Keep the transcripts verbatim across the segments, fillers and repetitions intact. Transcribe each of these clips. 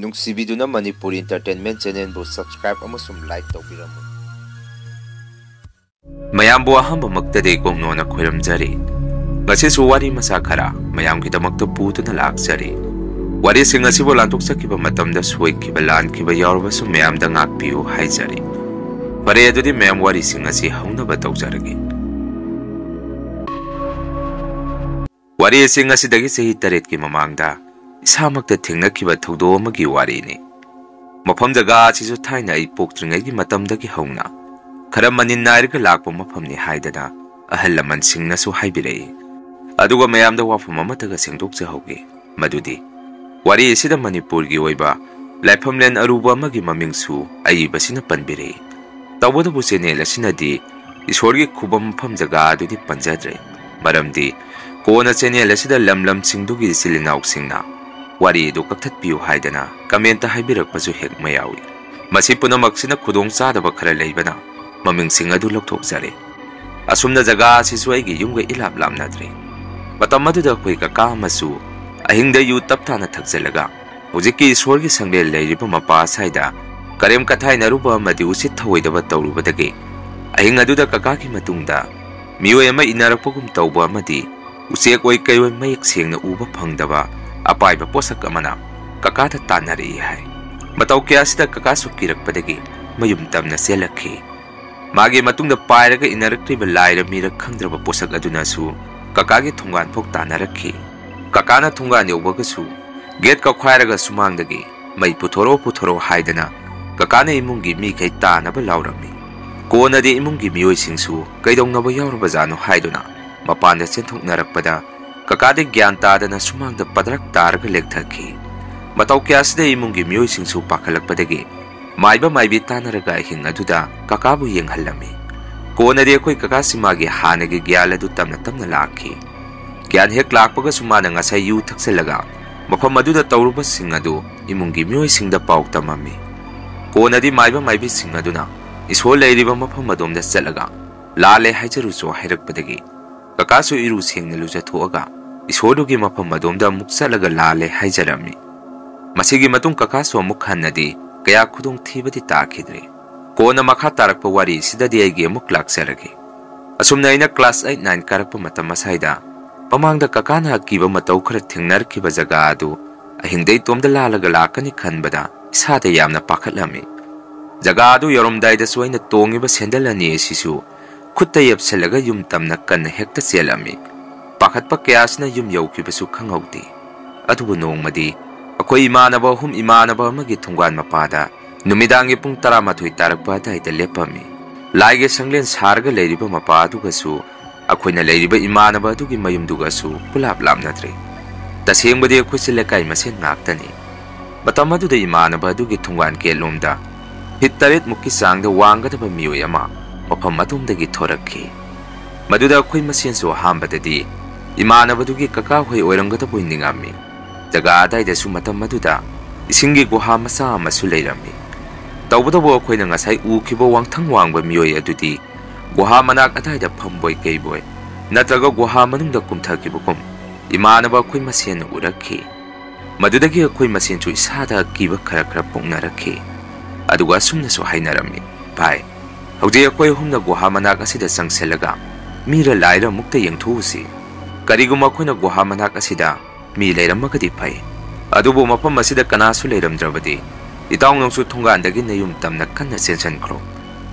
ꯅꯨꯡꯁꯤꯕꯤꯗꯨꯅ Manipur Entertainment Channelꯕꯨ subscribe ꯑꯃꯁꯨꯡ like ꯇꯧꯕꯤꯔꯝꯃꯨ꯫ ꯃꯌꯥꯝꯕꯨ ꯑꯍꯥꯟꯕꯃꯛꯇꯗꯤ ꯀꯣꯡꯅꯣꯅ ꯈꯣꯏꯔꯝꯖꯔꯤ꯫ ꯉꯁꯤꯁꯨ ꯋꯥꯔꯤ ꯃꯆꯥ ꯈꯔ ꯃꯌꯥꯝꯒꯤꯗꯃꯛꯇ ꯄꯨꯗꯨꯅ ꯂꯥꯛꯆꯔꯤ꯫ ꯋꯥꯔꯤꯁꯤꯡ ꯑꯁꯤꯕꯨ ꯂꯥꯟꯊꯣꯛꯆꯈꯤꯕ ꯃꯇꯝꯗ ꯁꯣꯏꯈꯤꯕ ꯂꯥꯟꯈꯤꯕ ꯌꯥꯎꯔꯕꯁꯨ ꯃꯌꯥꯝꯗ ꯉꯥꯛꯄꯤꯌꯨ ꯍꯥꯏꯖꯔꯤ꯫ ꯐꯔꯦ, ꯑꯗꯨꯗꯤ ꯃꯌꯥꯝ ꯋꯥꯔꯤꯁꯤꯡ ꯑꯁꯤ ꯍꯧꯅꯕ ꯇꯧꯖꯔꯒꯦ꯫ ꯋꯥꯔꯤ ꯑꯁꯤ ꯉꯁꯤꯗꯒꯤ ꯆꯍꯤ ꯇꯔꯦꯠꯀꯤ ꯃꯃꯥꯡꯗ ꯏꯁꯥꯃꯛꯇ ꯊꯦꯡꯅꯈꯤꯕ ꯊꯧꯗꯣꯛ ꯑꯃꯒꯤ ꯋꯥꯔꯤꯅꯤ꯫ ꯃꯐꯝ ꯖꯒꯥ ꯑꯁꯤꯁꯨ ꯊꯥꯏꯅ ꯑꯩ ꯄꯣꯛꯇ꯭ꯔꯤꯉꯩꯒꯤ ꯃꯇꯝꯗꯒꯤ ꯍꯧꯅ ꯈꯔ ꯃꯅꯤꯟ ꯅꯥꯏꯔꯒ ꯂꯥꯛꯄ ꯃꯐꯝꯅꯤ ꯍꯥꯏꯗꯅ ꯑꯍꯜ ꯂꯃꯟꯁꯤꯡꯅꯁꯨ ꯍꯥꯏꯕꯤꯔꯛꯏ꯫ ꯑꯗꯨꯒ ꯃꯌꯥꯝꯗ ꯋꯥꯐꯝ ꯑꯃꯠꯇꯒ ꯁꯦꯡꯗꯣꯛꯆꯍꯧꯒꯦ, ꯃꯗꯨꯗꯤ ꯋꯥꯔꯤ ꯑꯁꯤꯗ ꯃꯅꯤꯄꯨꯔꯒꯤ ꯑꯣꯏꯕ ꯂꯥꯏꯐꯝꯂꯦꯟ ꯑꯔꯨꯕ ꯑꯃꯒꯤ ꯃꯃꯤꯡꯁꯨ ꯑꯏꯕꯁꯤꯅ ꯄꯟꯕꯤꯔꯛꯏ꯫ ꯇꯧꯕꯇꯕꯨ channel ꯑꯁꯤꯅꯗꯤ ꯏꯁꯣꯔꯒꯤ ꯈꯨꯕꯝ ꯃꯐꯝ ꯖꯒꯥ ꯑꯗꯨꯗꯤ ꯄꯟꯖꯗ꯭ꯔꯦ, ꯃꯔꯝꯗꯤ ꯀꯣꯟꯅ channel ꯑꯁꯤꯗ ꯂꯝ ꯂꯝꯁꯤꯡꯗꯨꯒꯤ ꯏꯆꯤꯜ ꯏꯅꯥꯎꯁꯤꯡꯅ ꯋꯥꯔꯤ ꯑꯗꯨ ꯀꯛꯊꯠꯄꯤꯌꯨ ꯍꯥꯏꯗꯅ comment ꯍꯥꯏꯕꯤꯔꯛꯄꯁꯨ ꯍꯦꯛ ꯃꯌꯥꯎꯏ꯫ ꯃꯁꯤ ꯄꯨꯝꯅꯃꯛꯁꯤꯅ ꯈꯨꯗꯣꯡ ꯆꯥꯗꯕ ꯈꯔ ꯂꯩꯕꯅ ꯃꯃꯤꯡꯁꯤꯡ ꯑꯗꯨ ꯂꯧꯊꯣꯛꯆꯔꯦ꯫ ꯑꯁꯨꯝꯅ ꯖꯒꯥ ꯑꯁꯤꯁꯨ ꯑꯩꯒꯤ ꯌꯨꯝꯒ ꯏꯂꯥꯞ ꯂꯥꯞꯅꯗ꯭ꯔꯦ꯫ ꯃꯇꯝ ꯑꯗꯨꯗ ꯑꯩꯈꯣꯏ ꯀꯀꯥ ꯑꯃꯁꯨ ꯑꯍꯤꯡꯗ ꯌꯨ ꯇꯞ ꯇꯥꯅ ꯊꯛꯆꯜꯂꯒ ꯍꯧꯖꯤꯛꯀꯤ ꯏꯁꯣꯔꯒꯤ ꯁꯪꯂꯦꯟ ꯂꯩꯔꯤꯕ ꯃꯄꯥ ꯑꯁ꯭ꯋꯥꯏꯗ ꯀꯔꯦꯝ ꯀꯊꯥꯏꯅꯔꯨꯕ ꯑꯃꯗꯤ ꯎꯁꯤꯠ ꯊꯑꯣꯏꯗꯕ ꯇꯧꯔꯨꯕꯗꯒꯤ ꯑꯍꯤꯡ ꯑꯗꯨꯗ ꯀꯀꯥꯒꯤ ꯃꯇꯨꯡꯗ ꯃꯤꯑꯣꯏ ꯑꯃ ꯏꯟꯅꯔꯛꯄꯒꯨꯝ ꯇꯧꯕ ꯑꯃꯗꯤ ꯎꯆꯦꯛ ꯑꯣꯏ ꯀꯩ ꯑꯣꯏ ꯃꯌꯦꯛ ꯁꯦꯡꯅ ꯎꯕ ꯐꯪꯗꯕ ꯑꯄꯥꯏꯕ ꯄꯣꯠꯁꯛ ꯑꯃꯅ ꯀꯀꯥꯗ ꯇꯥꯟꯅꯔꯛꯏ ꯍꯥꯏ꯫ ꯃꯇꯧ ꯀꯌꯥꯁꯤꯗ ꯀꯀꯥꯁꯨ ꯀꯤꯔꯛꯄꯗꯒꯤ ꯃꯌꯨꯝ ꯇꯝꯅ ꯆꯦꯜꯂꯛꯈꯤ꯫ ꯃꯥꯒꯤ ꯃꯇꯨꯡꯗ ꯄꯥꯏꯔꯒ ꯏꯟꯅꯔꯛꯂꯤꯕ ꯂꯥꯏꯔ ꯃꯤꯔ ꯈꯪꯗ꯭ꯔꯕ ꯄꯣꯠꯁꯛ ꯑꯗꯨꯅꯁꯨ ꯀꯀꯥꯒꯤ ꯊꯣꯡꯒꯥꯟ ꯐꯥꯎ ꯇꯥꯟꯅꯔꯛꯈꯤ꯫ ꯀꯀꯥꯅ ꯊꯣꯡꯒꯥꯟ ꯌꯧꯕꯒꯁꯨ ꯒꯦꯠ ꯀꯧꯈꯥꯏꯔꯒ ꯁꯨꯃꯥꯡꯗꯒꯤ "ꯃꯩ ꯄꯨꯊꯣꯔꯛꯑꯣ, ꯄꯨꯊꯣꯔꯛꯑꯣ" ꯍꯥꯏꯗꯅ ꯀꯀꯥꯅ ꯏꯃꯨꯡꯒꯤ ꯃꯤꯈꯩ ꯇꯥꯅꯕ ꯂꯥꯎꯔꯝꯃꯤ꯫ ꯀꯣꯟꯅꯗꯤ ꯏꯃꯨꯡꯒꯤ ꯃꯤꯑꯣꯏꯁꯤꯡꯁꯨ ꯀꯩꯗꯧꯅꯕ ꯌꯥꯎꯔꯕꯖꯥꯠꯅꯣ ꯍꯥꯏꯗꯨꯅ ꯃꯄꯥꯟꯗ ꯆꯦꯟꯊꯣꯛꯅꯔꯛꯄꯗ ꯀꯀꯥꯗꯤ ꯒ꯭ꯌꯥꯟ ꯇꯥꯗꯅ ꯁꯨꯃꯥꯡꯗ ꯄꯗ꯭ꯔꯛ ꯇꯥꯔꯒ ꯂꯦꯛꯊꯈꯤ꯫ ꯃꯇꯧ ꯀꯌꯥꯁꯤꯗ ꯏꯃꯨꯡꯒꯤ ꯃꯤꯑꯣꯏꯁꯤꯡꯁꯨ ꯄꯥꯈꯠꯂꯛꯄꯗꯒꯤ ꯃꯥꯏꯕ ꯃꯥꯏꯕꯤ ꯇꯥꯟꯅꯔꯒ ꯑꯍꯤꯡ ꯑꯗꯨꯗ ꯀꯀꯥꯕꯨ ꯌꯦꯡꯍꯜꯂꯝꯃꯤ꯫ ꯀꯣꯟꯅꯗꯤ ꯑꯩꯈꯣꯏ ꯀꯀꯥꯁꯤ ꯃꯥꯒꯤ ꯍꯥꯟꯅꯒꯤ ꯒ꯭ꯌꯥꯟ ꯑꯗꯨ ꯇꯞꯅ ꯇꯞꯅ ꯂꯥꯛꯈꯤ꯫ ꯒ꯭ꯌꯥꯟ ꯍꯦꯛ ꯂꯥꯛꯄꯒꯁꯨ ꯃꯥꯅ ꯉꯁꯥꯏ ꯌꯨ ꯊꯛꯆꯜꯂꯒ ꯃꯐꯝ ꯑꯗꯨꯗ ꯇꯧꯔꯨꯕꯁꯤꯡ ꯑꯗꯨ ꯏꯃꯨꯡꯒꯤ ꯃꯤꯑꯣꯏꯁꯤꯡꯗ ꯄꯥꯎ ꯇꯝꯃꯝꯃꯤ꯫ ꯀꯣꯟꯅꯗꯤ ꯃꯥꯏꯕ ꯃꯥꯏꯕꯤꯁꯤꯡ ꯑꯗꯨꯅ ꯏꯁꯣꯔ ꯂꯩꯔꯤꯕ ꯃꯐꯝ ꯑꯗꯣꯝꯗ ꯆꯠꯂꯒ "ꯂꯥꯜꯂꯦ ꯍꯥꯏꯖꯔꯨꯆꯣ" ꯍꯥꯏꯔꯛꯄꯗꯒꯤ ꯀꯀꯥꯁꯨ ꯏꯔꯨ ꯁꯦꯡꯅ ꯂꯨꯖꯊꯣꯛꯑꯒ ꯏꯁꯣꯔꯗꯨꯒꯤ ꯃꯐꯝ ꯑꯗꯣꯝꯗ ꯑꯃꯨꯛ ꯆꯠꯂꯒ "ꯂꯥꯜꯂꯦ" ꯍꯥꯏꯖꯔꯝꯃꯤ꯫ ꯃꯁꯤꯒꯤ ꯃꯇꯨꯡ ꯀꯀꯥꯁꯨ ꯑꯃꯨꯛ ꯍꯟꯅꯗꯤ ꯀꯌꯥ ꯈꯨꯗꯣꯡꯊꯤꯕꯗꯤ ꯇꯥꯈꯤꯗ꯭ꯔꯦ꯫ ꯀꯣꯟꯅ ꯃꯈꯥ ꯇꯥꯔꯛꯄ ꯋꯥꯔꯤꯁꯤꯗꯗꯤ ꯑꯩꯒꯤ ꯑꯃꯨꯛ ꯂꯥꯛꯆꯔꯒꯦ꯫ ꯑꯁꯨꯝꯅ ꯑꯩꯅ class eight nine ꯀꯥꯔꯛꯄ ꯃꯇꯝ ꯑꯁ꯭ꯋꯥꯏꯗ ꯃꯃꯥꯡꯗ ꯀꯀꯥꯅ ꯑꯀꯤꯕ ꯃꯇꯧ ꯈꯔ ꯊꯦꯡꯅꯔꯛꯈꯤꯕ ꯖꯒꯥ ꯑꯗꯨ ꯑꯍꯤꯡꯗ ꯏꯇꯣꯝꯗ ꯂꯥꯜꯂꯒ ꯂꯥꯛꯀꯅꯤ ꯈꯟꯕꯗ ꯏꯁꯥꯗ ꯌꯥꯝꯅ ꯄꯥꯈꯠꯂꯝꯃꯤ꯫ ꯖꯒꯥ ꯑꯗꯨ ꯌꯧꯔꯝꯗꯥꯏꯗꯁꯨ ꯑꯩꯅ ꯇꯣꯡꯉꯤꯕ ꯁꯦꯟꯗꯜ ꯑꯅꯤ ꯑꯁꯤꯁꯨ ꯈꯨꯠꯇ ꯌꯦꯞꯁꯤꯜꯂꯒ ꯌꯨꯝ ꯇꯝꯅ ꯀꯟꯅ ꯍꯦꯛꯇ ꯆꯦꯜꯂꯝꯃꯤ꯫ ꯄꯥꯈꯠꯄ ꯀꯌꯥꯁꯤꯅ ꯌꯨꯝ ꯌꯧꯈꯤꯕꯁꯨ ꯈꯪꯍꯧꯗꯦ꯫ ꯑꯗꯨꯕꯨ ꯅꯣꯡꯃꯗꯤ ꯑꯩꯈꯣꯏ ꯏꯃꯥꯟꯅꯕ ꯑꯍꯨꯝ ꯏꯃꯥꯟꯅꯕ ꯑꯃꯒꯤ ꯊꯣꯡꯒꯥꯟ ꯃꯄꯥꯗ ꯅꯨꯃꯤꯗꯥꯡꯒꯤ ꯄꯨꯡ ꯇꯔꯥꯃꯥꯊꯣꯏ ꯇꯥꯔꯛꯄ ꯑꯗꯨꯋꯥꯏꯗ ꯂꯦꯞꯄꯝꯃꯤ꯫ ꯂꯥꯏꯒꯤ ꯁꯪꯂꯦꯟ ꯁꯥꯔꯒ ꯂꯩꯔꯤꯕ ꯃꯄꯥ ꯑꯗꯨꯒꯁꯨ ꯑꯩꯈꯣꯏꯅ ꯂꯩꯔꯤꯕ ꯏꯃꯥꯟꯅꯕ ꯑꯗꯨꯒꯤ ꯃꯌꯨꯝꯗꯨꯒꯁꯨ ꯄꯨꯂꯥꯞ ꯂꯥꯞꯅꯗ꯭ꯔꯦ꯫ ꯇꯁꯦꯡꯕꯗꯤ ꯑꯩꯈꯣꯏꯁꯦ ꯂꯩꯀꯥꯏ ꯃꯁꯦꯟ ꯉꯥꯛꯇꯅꯤ꯫ ꯃꯇꯝ ꯑꯗꯨꯗ ꯏꯃꯥꯟꯅꯕ ꯑꯗꯨꯒꯤ ꯊꯣꯡꯒꯥꯟ ꯒꯦꯠꯂꯣꯝꯗ ꯐꯤꯠ ꯇꯔꯦꯠ ꯃꯨꯛꯀꯤ ꯆꯥꯡꯗ ꯋꯥꯡꯒꯗꯕ ꯃꯤꯑꯣꯏ ꯑꯃ ꯃꯐꯝ ꯑꯗꯣꯝꯗꯒꯤ ꯊꯣꯔꯛꯈꯤ꯫ ꯃꯗꯨꯗ ꯑꯩꯈꯣꯏ ꯃꯁꯦꯟꯁꯨ ꯑꯍꯥꯟꯕꯗꯗꯤ ꯏꯃꯥꯟꯅꯕꯗꯨꯒꯤ ꯀꯀꯥ ꯍꯣꯏ ꯑꯣꯏꯔꯝꯒꯗꯕꯣꯏ ꯅꯤꯡꯉꯝꯃꯤ꯫ ꯖꯒꯥ ꯑꯗꯥꯏꯗꯁꯨ ꯃꯇꯝ ꯑꯗꯨꯗ ꯏꯁꯤꯡꯒꯤ ꯒꯨꯍꯥ ꯃꯆꯥ ꯑꯃꯁꯨ ꯂꯩꯔꯝꯃꯤ꯫ ꯇꯧꯕꯇꯕꯨ ꯑꯩꯈꯣꯏꯅ ꯉꯁꯥꯏ ꯎꯈꯤꯕ ꯋꯥꯡꯊꯪ ꯋꯥꯡꯕ ꯃꯤꯑꯣꯏ ꯑꯗꯨꯗꯤ ꯒꯨꯍꯥ ꯃꯅꯥꯛ ꯑꯗꯥꯏꯗ ꯐꯝꯕꯣꯏ ꯀꯩꯕꯣꯏ ꯅꯠꯇ꯭ꯔꯒ ꯒꯨꯍꯥ ꯃꯅꯨꯡꯗ ꯀꯨꯝꯊꯈꯤꯕꯒꯨꯝ ꯏꯃꯥꯟꯅꯕ ꯑꯩꯈꯣꯏ ꯃꯁꯦꯟꯅ ꯎꯔꯛꯈꯤ꯫ ꯃꯗꯨꯗꯒꯤ ꯑꯩꯈꯣꯏ ꯃꯁꯦꯟꯁꯨ ꯏꯁꯥꯗ ꯑꯀꯤꯕ ꯈꯔ ꯈꯔ ꯄꯣꯛꯅꯔꯛꯈꯤ꯫ ꯑꯗꯨꯒ ꯑꯁꯨꯝꯅꯁꯨ ꯍꯥꯏꯅꯔꯝꯃꯤ, "ꯚꯥꯏ, ꯍꯧꯖꯤꯛ ꯑꯩꯈꯣꯏ ꯑꯍꯨꯝꯅ ꯒꯨꯍꯥ ꯃꯅꯥꯛ ꯑꯁꯤꯗ ꯆꯪꯁꯤꯜꯂꯒ ꯃꯤꯔ ꯂꯥꯏꯔ ꯑꯃꯨꯛꯇ ꯌꯦꯡꯊꯣꯛꯎꯁꯤ꯫ ꯀꯔꯤꯒꯨꯝꯕ ꯑꯩꯈꯣꯏꯅ ꯒꯨꯍꯥ ꯃꯅꯥꯛ ꯑꯁꯤꯗ ꯃꯤ ꯂꯩꯔꯝꯃꯒꯗꯤ ꯐꯩ꯫ ꯑꯗꯨꯕꯨ ꯃꯐꯝ ꯑꯁꯤꯗ ꯀꯅꯥꯁꯨ ꯂꯩꯔꯝꯗ꯭ꯔꯕꯗꯤ ꯏꯇꯥꯎ ꯅꯪꯁꯨ ꯊꯣꯡꯒꯥꯟꯗꯒꯤ ꯅꯌꯨꯝ ꯇꯝꯅ ꯀꯟꯅ ꯆꯦꯟꯁꯤꯟꯈ꯭ꯔꯣ꯫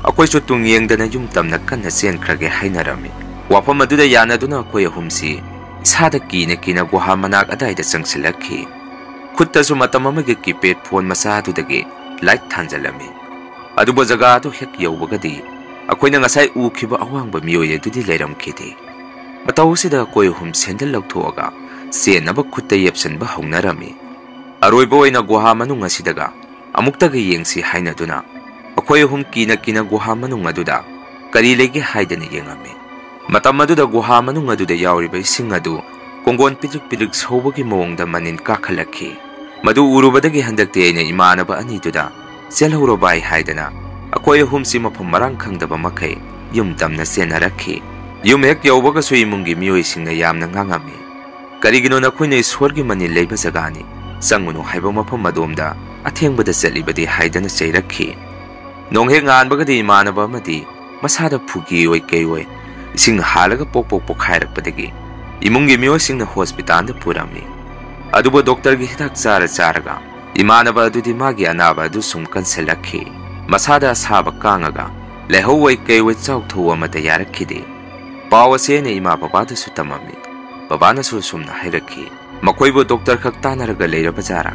ꯑꯩꯈꯣꯏꯁꯨ ꯇꯨꯡ ꯌꯦꯡꯗꯅ ꯌꯨꯝ ꯇꯝꯅ ꯀꯟꯅ ꯆꯦꯟꯈ꯭ꯔꯒꯦ" ꯍꯥꯏꯅꯔꯝꯃꯤ꯫ ꯋꯥꯐꯝ ꯑꯗꯨꯗ ꯌꯥꯅꯗꯨꯅ ꯑꯩꯈꯣꯏ ꯑꯍꯨꯝꯁꯤ ꯏꯁꯥꯗ ꯀꯤꯅ ꯀꯤꯅ ꯒꯨꯍꯥ ꯃꯅꯥꯛ ꯑꯗꯥꯏꯗ ꯆꯪꯁꯤꯜꯂꯛꯈꯤ꯫ ꯈꯨꯠꯇꯁꯨ ꯃꯇꯝ ꯑꯃꯒꯤ keypad phone ꯃꯆꯥ ꯑꯗꯨꯗꯒꯤ light ꯊꯥꯟꯖꯜꯂꯝꯃꯤ꯫ ꯑꯗꯨꯕꯨ ꯖꯒꯥ ꯑꯗꯨ ꯍꯦꯛ ꯌꯧꯕꯒꯗꯤ ꯑꯩꯈꯣꯏꯅ ꯉꯁꯥꯏ ꯎꯈꯤꯕ ꯑꯋꯥꯡꯕ ꯃꯤꯑꯣꯏ ꯑꯗꯨꯗꯤ ꯂꯩꯔꯝꯈꯤꯗꯦ꯫ ꯃꯇꯧ ꯑꯁꯤꯗ ꯑꯩꯈꯣꯏ ꯑꯍꯨꯝ ꯁꯦꯟꯗꯜ ꯂꯧꯊꯣꯛꯑꯒ ꯆꯦꯟꯅꯕ ꯈꯨꯠꯇ ꯌꯦꯞꯁꯤꯟꯕ ꯍꯧꯅꯔꯝꯃꯤ꯫ ꯑꯔꯣꯏꯕ ꯑꯣꯏꯅ ꯒꯨꯍꯥ ꯃꯅꯨꯡ ꯑꯁꯤꯗꯒ ꯑꯃꯨꯛꯇꯒ ꯌꯦꯡꯁꯤ ꯍꯥꯏꯅꯗꯨꯅ ꯑꯩꯈꯣꯏ ꯑꯍꯨꯝ ꯀꯤꯅ ꯀꯤꯅ ꯒꯨꯍꯥ ꯃꯅꯨꯡ ꯑꯗꯨꯗ ꯀꯔꯤ ꯂꯩꯒꯦ ꯍꯥꯏꯗꯅ ꯌꯦꯡꯉꯝꯃꯤ꯫ ꯃꯇꯝ ꯑꯗꯨꯗ ꯒꯨꯍꯥ ꯃꯅꯨꯡ ꯑꯗꯨꯗ ꯌꯥꯎꯔꯤꯕ ꯏꯁꯤꯡ ꯑꯗꯨ ꯀꯣꯡꯒꯣꯟ ꯄꯤꯗ꯭ꯔꯤꯛ ꯄꯤꯗ꯭ꯔꯤꯛ ꯁꯧꯕꯒꯤ ꯃꯑꯣꯡꯗ ꯃꯅꯤꯟ ꯀꯥꯈꯠꯂꯛꯈꯤ꯫ ꯃꯗꯨ ꯎꯔꯨꯕꯗꯒꯤ ꯍꯟꯗꯛꯇꯤ ꯑꯩꯅ ꯏꯃꯥꯟꯅꯕ ꯑꯅꯤꯗꯨꯗ, "ꯆꯦꯜꯍꯧꯔꯣ ꯚꯥꯏ" ꯍꯥꯏꯗꯅ ꯑꯩꯈꯣꯏ ꯑꯍꯨꯝꯁꯤ ꯃꯐꯝ ꯃꯔꯥꯡ ꯈꯪꯗꯕ ꯃꯈꯩ ꯌꯨꯝ ꯇꯝꯅ ꯆꯦꯟꯅꯔꯛꯈꯤ꯫ ꯌꯨꯝ ꯍꯦꯛ ꯌꯧꯕꯒꯁꯨ ꯏꯃꯨꯡꯒꯤ ꯃꯤꯑꯣꯏꯁꯤꯡꯅ ꯌꯥꯝꯅ ꯉꯥꯡꯉꯝꯃꯤ꯫ "ꯀꯔꯤꯒꯤꯅꯣ ꯅꯈꯣꯏꯅ ꯏꯁꯣꯔꯒꯤ ꯃꯅꯤꯜ ꯂꯩꯕ ꯖꯒꯥꯅꯤ, "ꯆꯪꯉꯨꯅꯨ ꯍꯥꯏꯕ ꯃꯐꯝ ꯑꯗꯣꯝꯗ ꯑꯊꯦꯡꯕꯗ ꯆꯠꯂꯤꯕꯗꯤ?" ꯍꯥꯏꯗꯅ ꯆꯩꯔꯛꯈꯤ꯫ ꯅꯣꯡ ꯍꯦꯛ ꯉꯥꯟꯕꯒꯗꯤ ꯏꯃꯥꯟꯅꯕ ꯑꯃꯗꯤ ꯃꯁꯥꯗ ꯐꯨꯒꯤ ꯑꯣꯏ ꯀꯩ ꯑꯣꯏ ꯏꯁꯤꯡ ꯍꯥꯜꯂꯒ ꯄꯣꯛ ꯄꯣꯛ ꯄꯣꯛꯈꯥꯏꯔꯛꯄꯗꯒꯤ ꯏꯃꯨꯡꯒꯤ ꯃꯤꯑꯣꯏꯁꯤꯡꯅ ꯍꯣꯁꯄꯤꯇꯥꯜꯗ ꯄꯨꯔꯝꯃꯤ꯫ ꯑꯗꯨꯕꯨ ꯗꯣꯛꯇꯔꯒꯤ ꯍꯤꯗꯥꯛ ꯆꯥꯔ ꯆꯥꯔꯒ ꯏꯃꯥꯟꯅꯕ ꯑꯗꯨꯗꯤ ꯃꯥꯒꯤ ꯑꯅꯥꯕ ꯑꯗꯨ ꯁꯨꯝ ꯀꯟꯁꯤꯜꯂꯛꯈꯤ꯫ ꯃꯁꯥꯗ ꯑꯁꯥꯕ ꯀꯥꯡꯉꯒ ꯂꯥꯏꯍꯧ ꯑꯣꯏ ꯀꯩ ꯑꯣꯏ ꯆꯥꯎꯊꯧ ꯑꯃꯠꯇ ꯌꯥꯔꯛꯈꯤꯗꯦ꯫ ꯄꯥꯎ ꯑꯁꯤ ꯑꯩꯅ ꯏꯃꯥ ꯕꯕꯥꯗꯁꯨ ꯇꯝꯃꯝꯃꯤ꯫ ꯕꯕꯥꯅꯁꯨ ꯑꯁꯨꯝꯅ ꯍꯥꯏꯔꯛꯈꯤ, "ꯃꯈꯣꯏꯕꯨ ꯗꯣꯛꯇꯔ ꯈꯛ ꯇꯥꯟꯅꯔꯒ ꯂꯩꯔꯕ ꯖꯥꯔꯥ?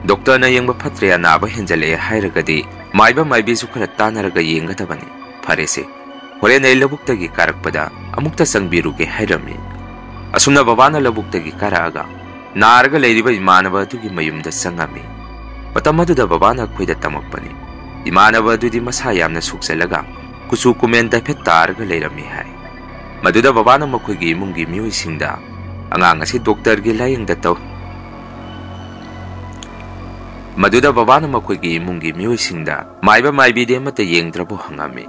ꯗꯣꯛꯇꯔꯅ ꯌꯦꯡꯕ ꯐꯠꯇ꯭ꯔꯦ, ꯑꯅꯥꯕ ꯍꯦꯟꯖꯜꯂꯛꯑꯦ ꯍꯥꯏꯔꯒꯗꯤ ꯃꯥꯏꯕ ꯃꯥꯏꯕꯤꯁꯨ ꯈꯔ ꯇꯥꯟꯅꯔꯒ ꯌꯦꯡꯒꯗꯕꯅꯤ꯫ ꯐꯔꯦꯁꯦ, ꯍꯣꯔꯦꯟ ꯑꯩ ꯂꯧꯕꯨꯛꯇꯒꯤ ꯀꯥꯔꯛꯄꯗ ꯑꯃꯨꯛꯇ ꯆꯪꯕꯤꯔꯨꯒꯦ" ꯍꯥꯏꯔꯝꯃꯤ꯫ ꯑꯁꯨꯝꯅ ꯕꯕꯥꯅ ꯂꯧꯕꯨꯛꯇꯒꯤ ꯀꯥꯔꯛꯑꯒ ꯅꯥꯔꯒ ꯂꯩꯔꯤꯕ ꯏꯃꯥꯟꯅꯕ ꯑꯗꯨꯒꯤ ꯃꯌꯨꯝꯗ ꯆꯪꯉꯝꯃꯤ꯫ ꯃꯇꯝ ꯑꯗꯨꯗ ꯕꯕꯥꯅ ꯑꯩꯈꯣꯏꯗ ꯇꯝꯃꯛꯄꯅꯤ, ꯏꯃꯥꯟꯅꯕ ꯑꯗꯨꯗꯤ ꯃꯁꯥ ꯌꯥꯝꯅ ꯁꯣꯛꯆꯜꯂꯒ ꯀꯨꯆꯨ ꯀꯨꯃꯦꯟ ꯇꯥꯏꯐꯠ ꯇꯥꯔꯒ ꯂꯩꯔꯝꯃꯤ ꯍꯥꯏ꯫ ꯃꯗꯨꯗ ꯕꯕꯥꯅ ꯃꯈꯣꯏꯒꯤ ꯏꯃꯨꯡꯒꯤ ꯃꯤꯑꯣꯏꯁꯤꯡꯗ ꯑꯉꯥꯡ ꯑꯁꯤ ꯗꯣꯛꯇꯔꯒꯤ ꯂꯥꯌꯦꯡꯗ ꯇꯧ-, ꯃꯗꯨꯗ ꯕꯕꯥꯅ ꯃꯈꯣꯏꯒꯤ ꯏꯃꯨꯡꯒꯤ ꯃꯤꯑꯣꯏꯁꯤꯡꯗ ꯃꯥꯏꯕ ꯃꯥꯏꯕꯤꯗꯤ ꯑꯃꯠꯇ ꯌꯦꯡꯗ꯭ꯔꯕꯣ ꯍꯪꯉꯝꯃꯤ꯫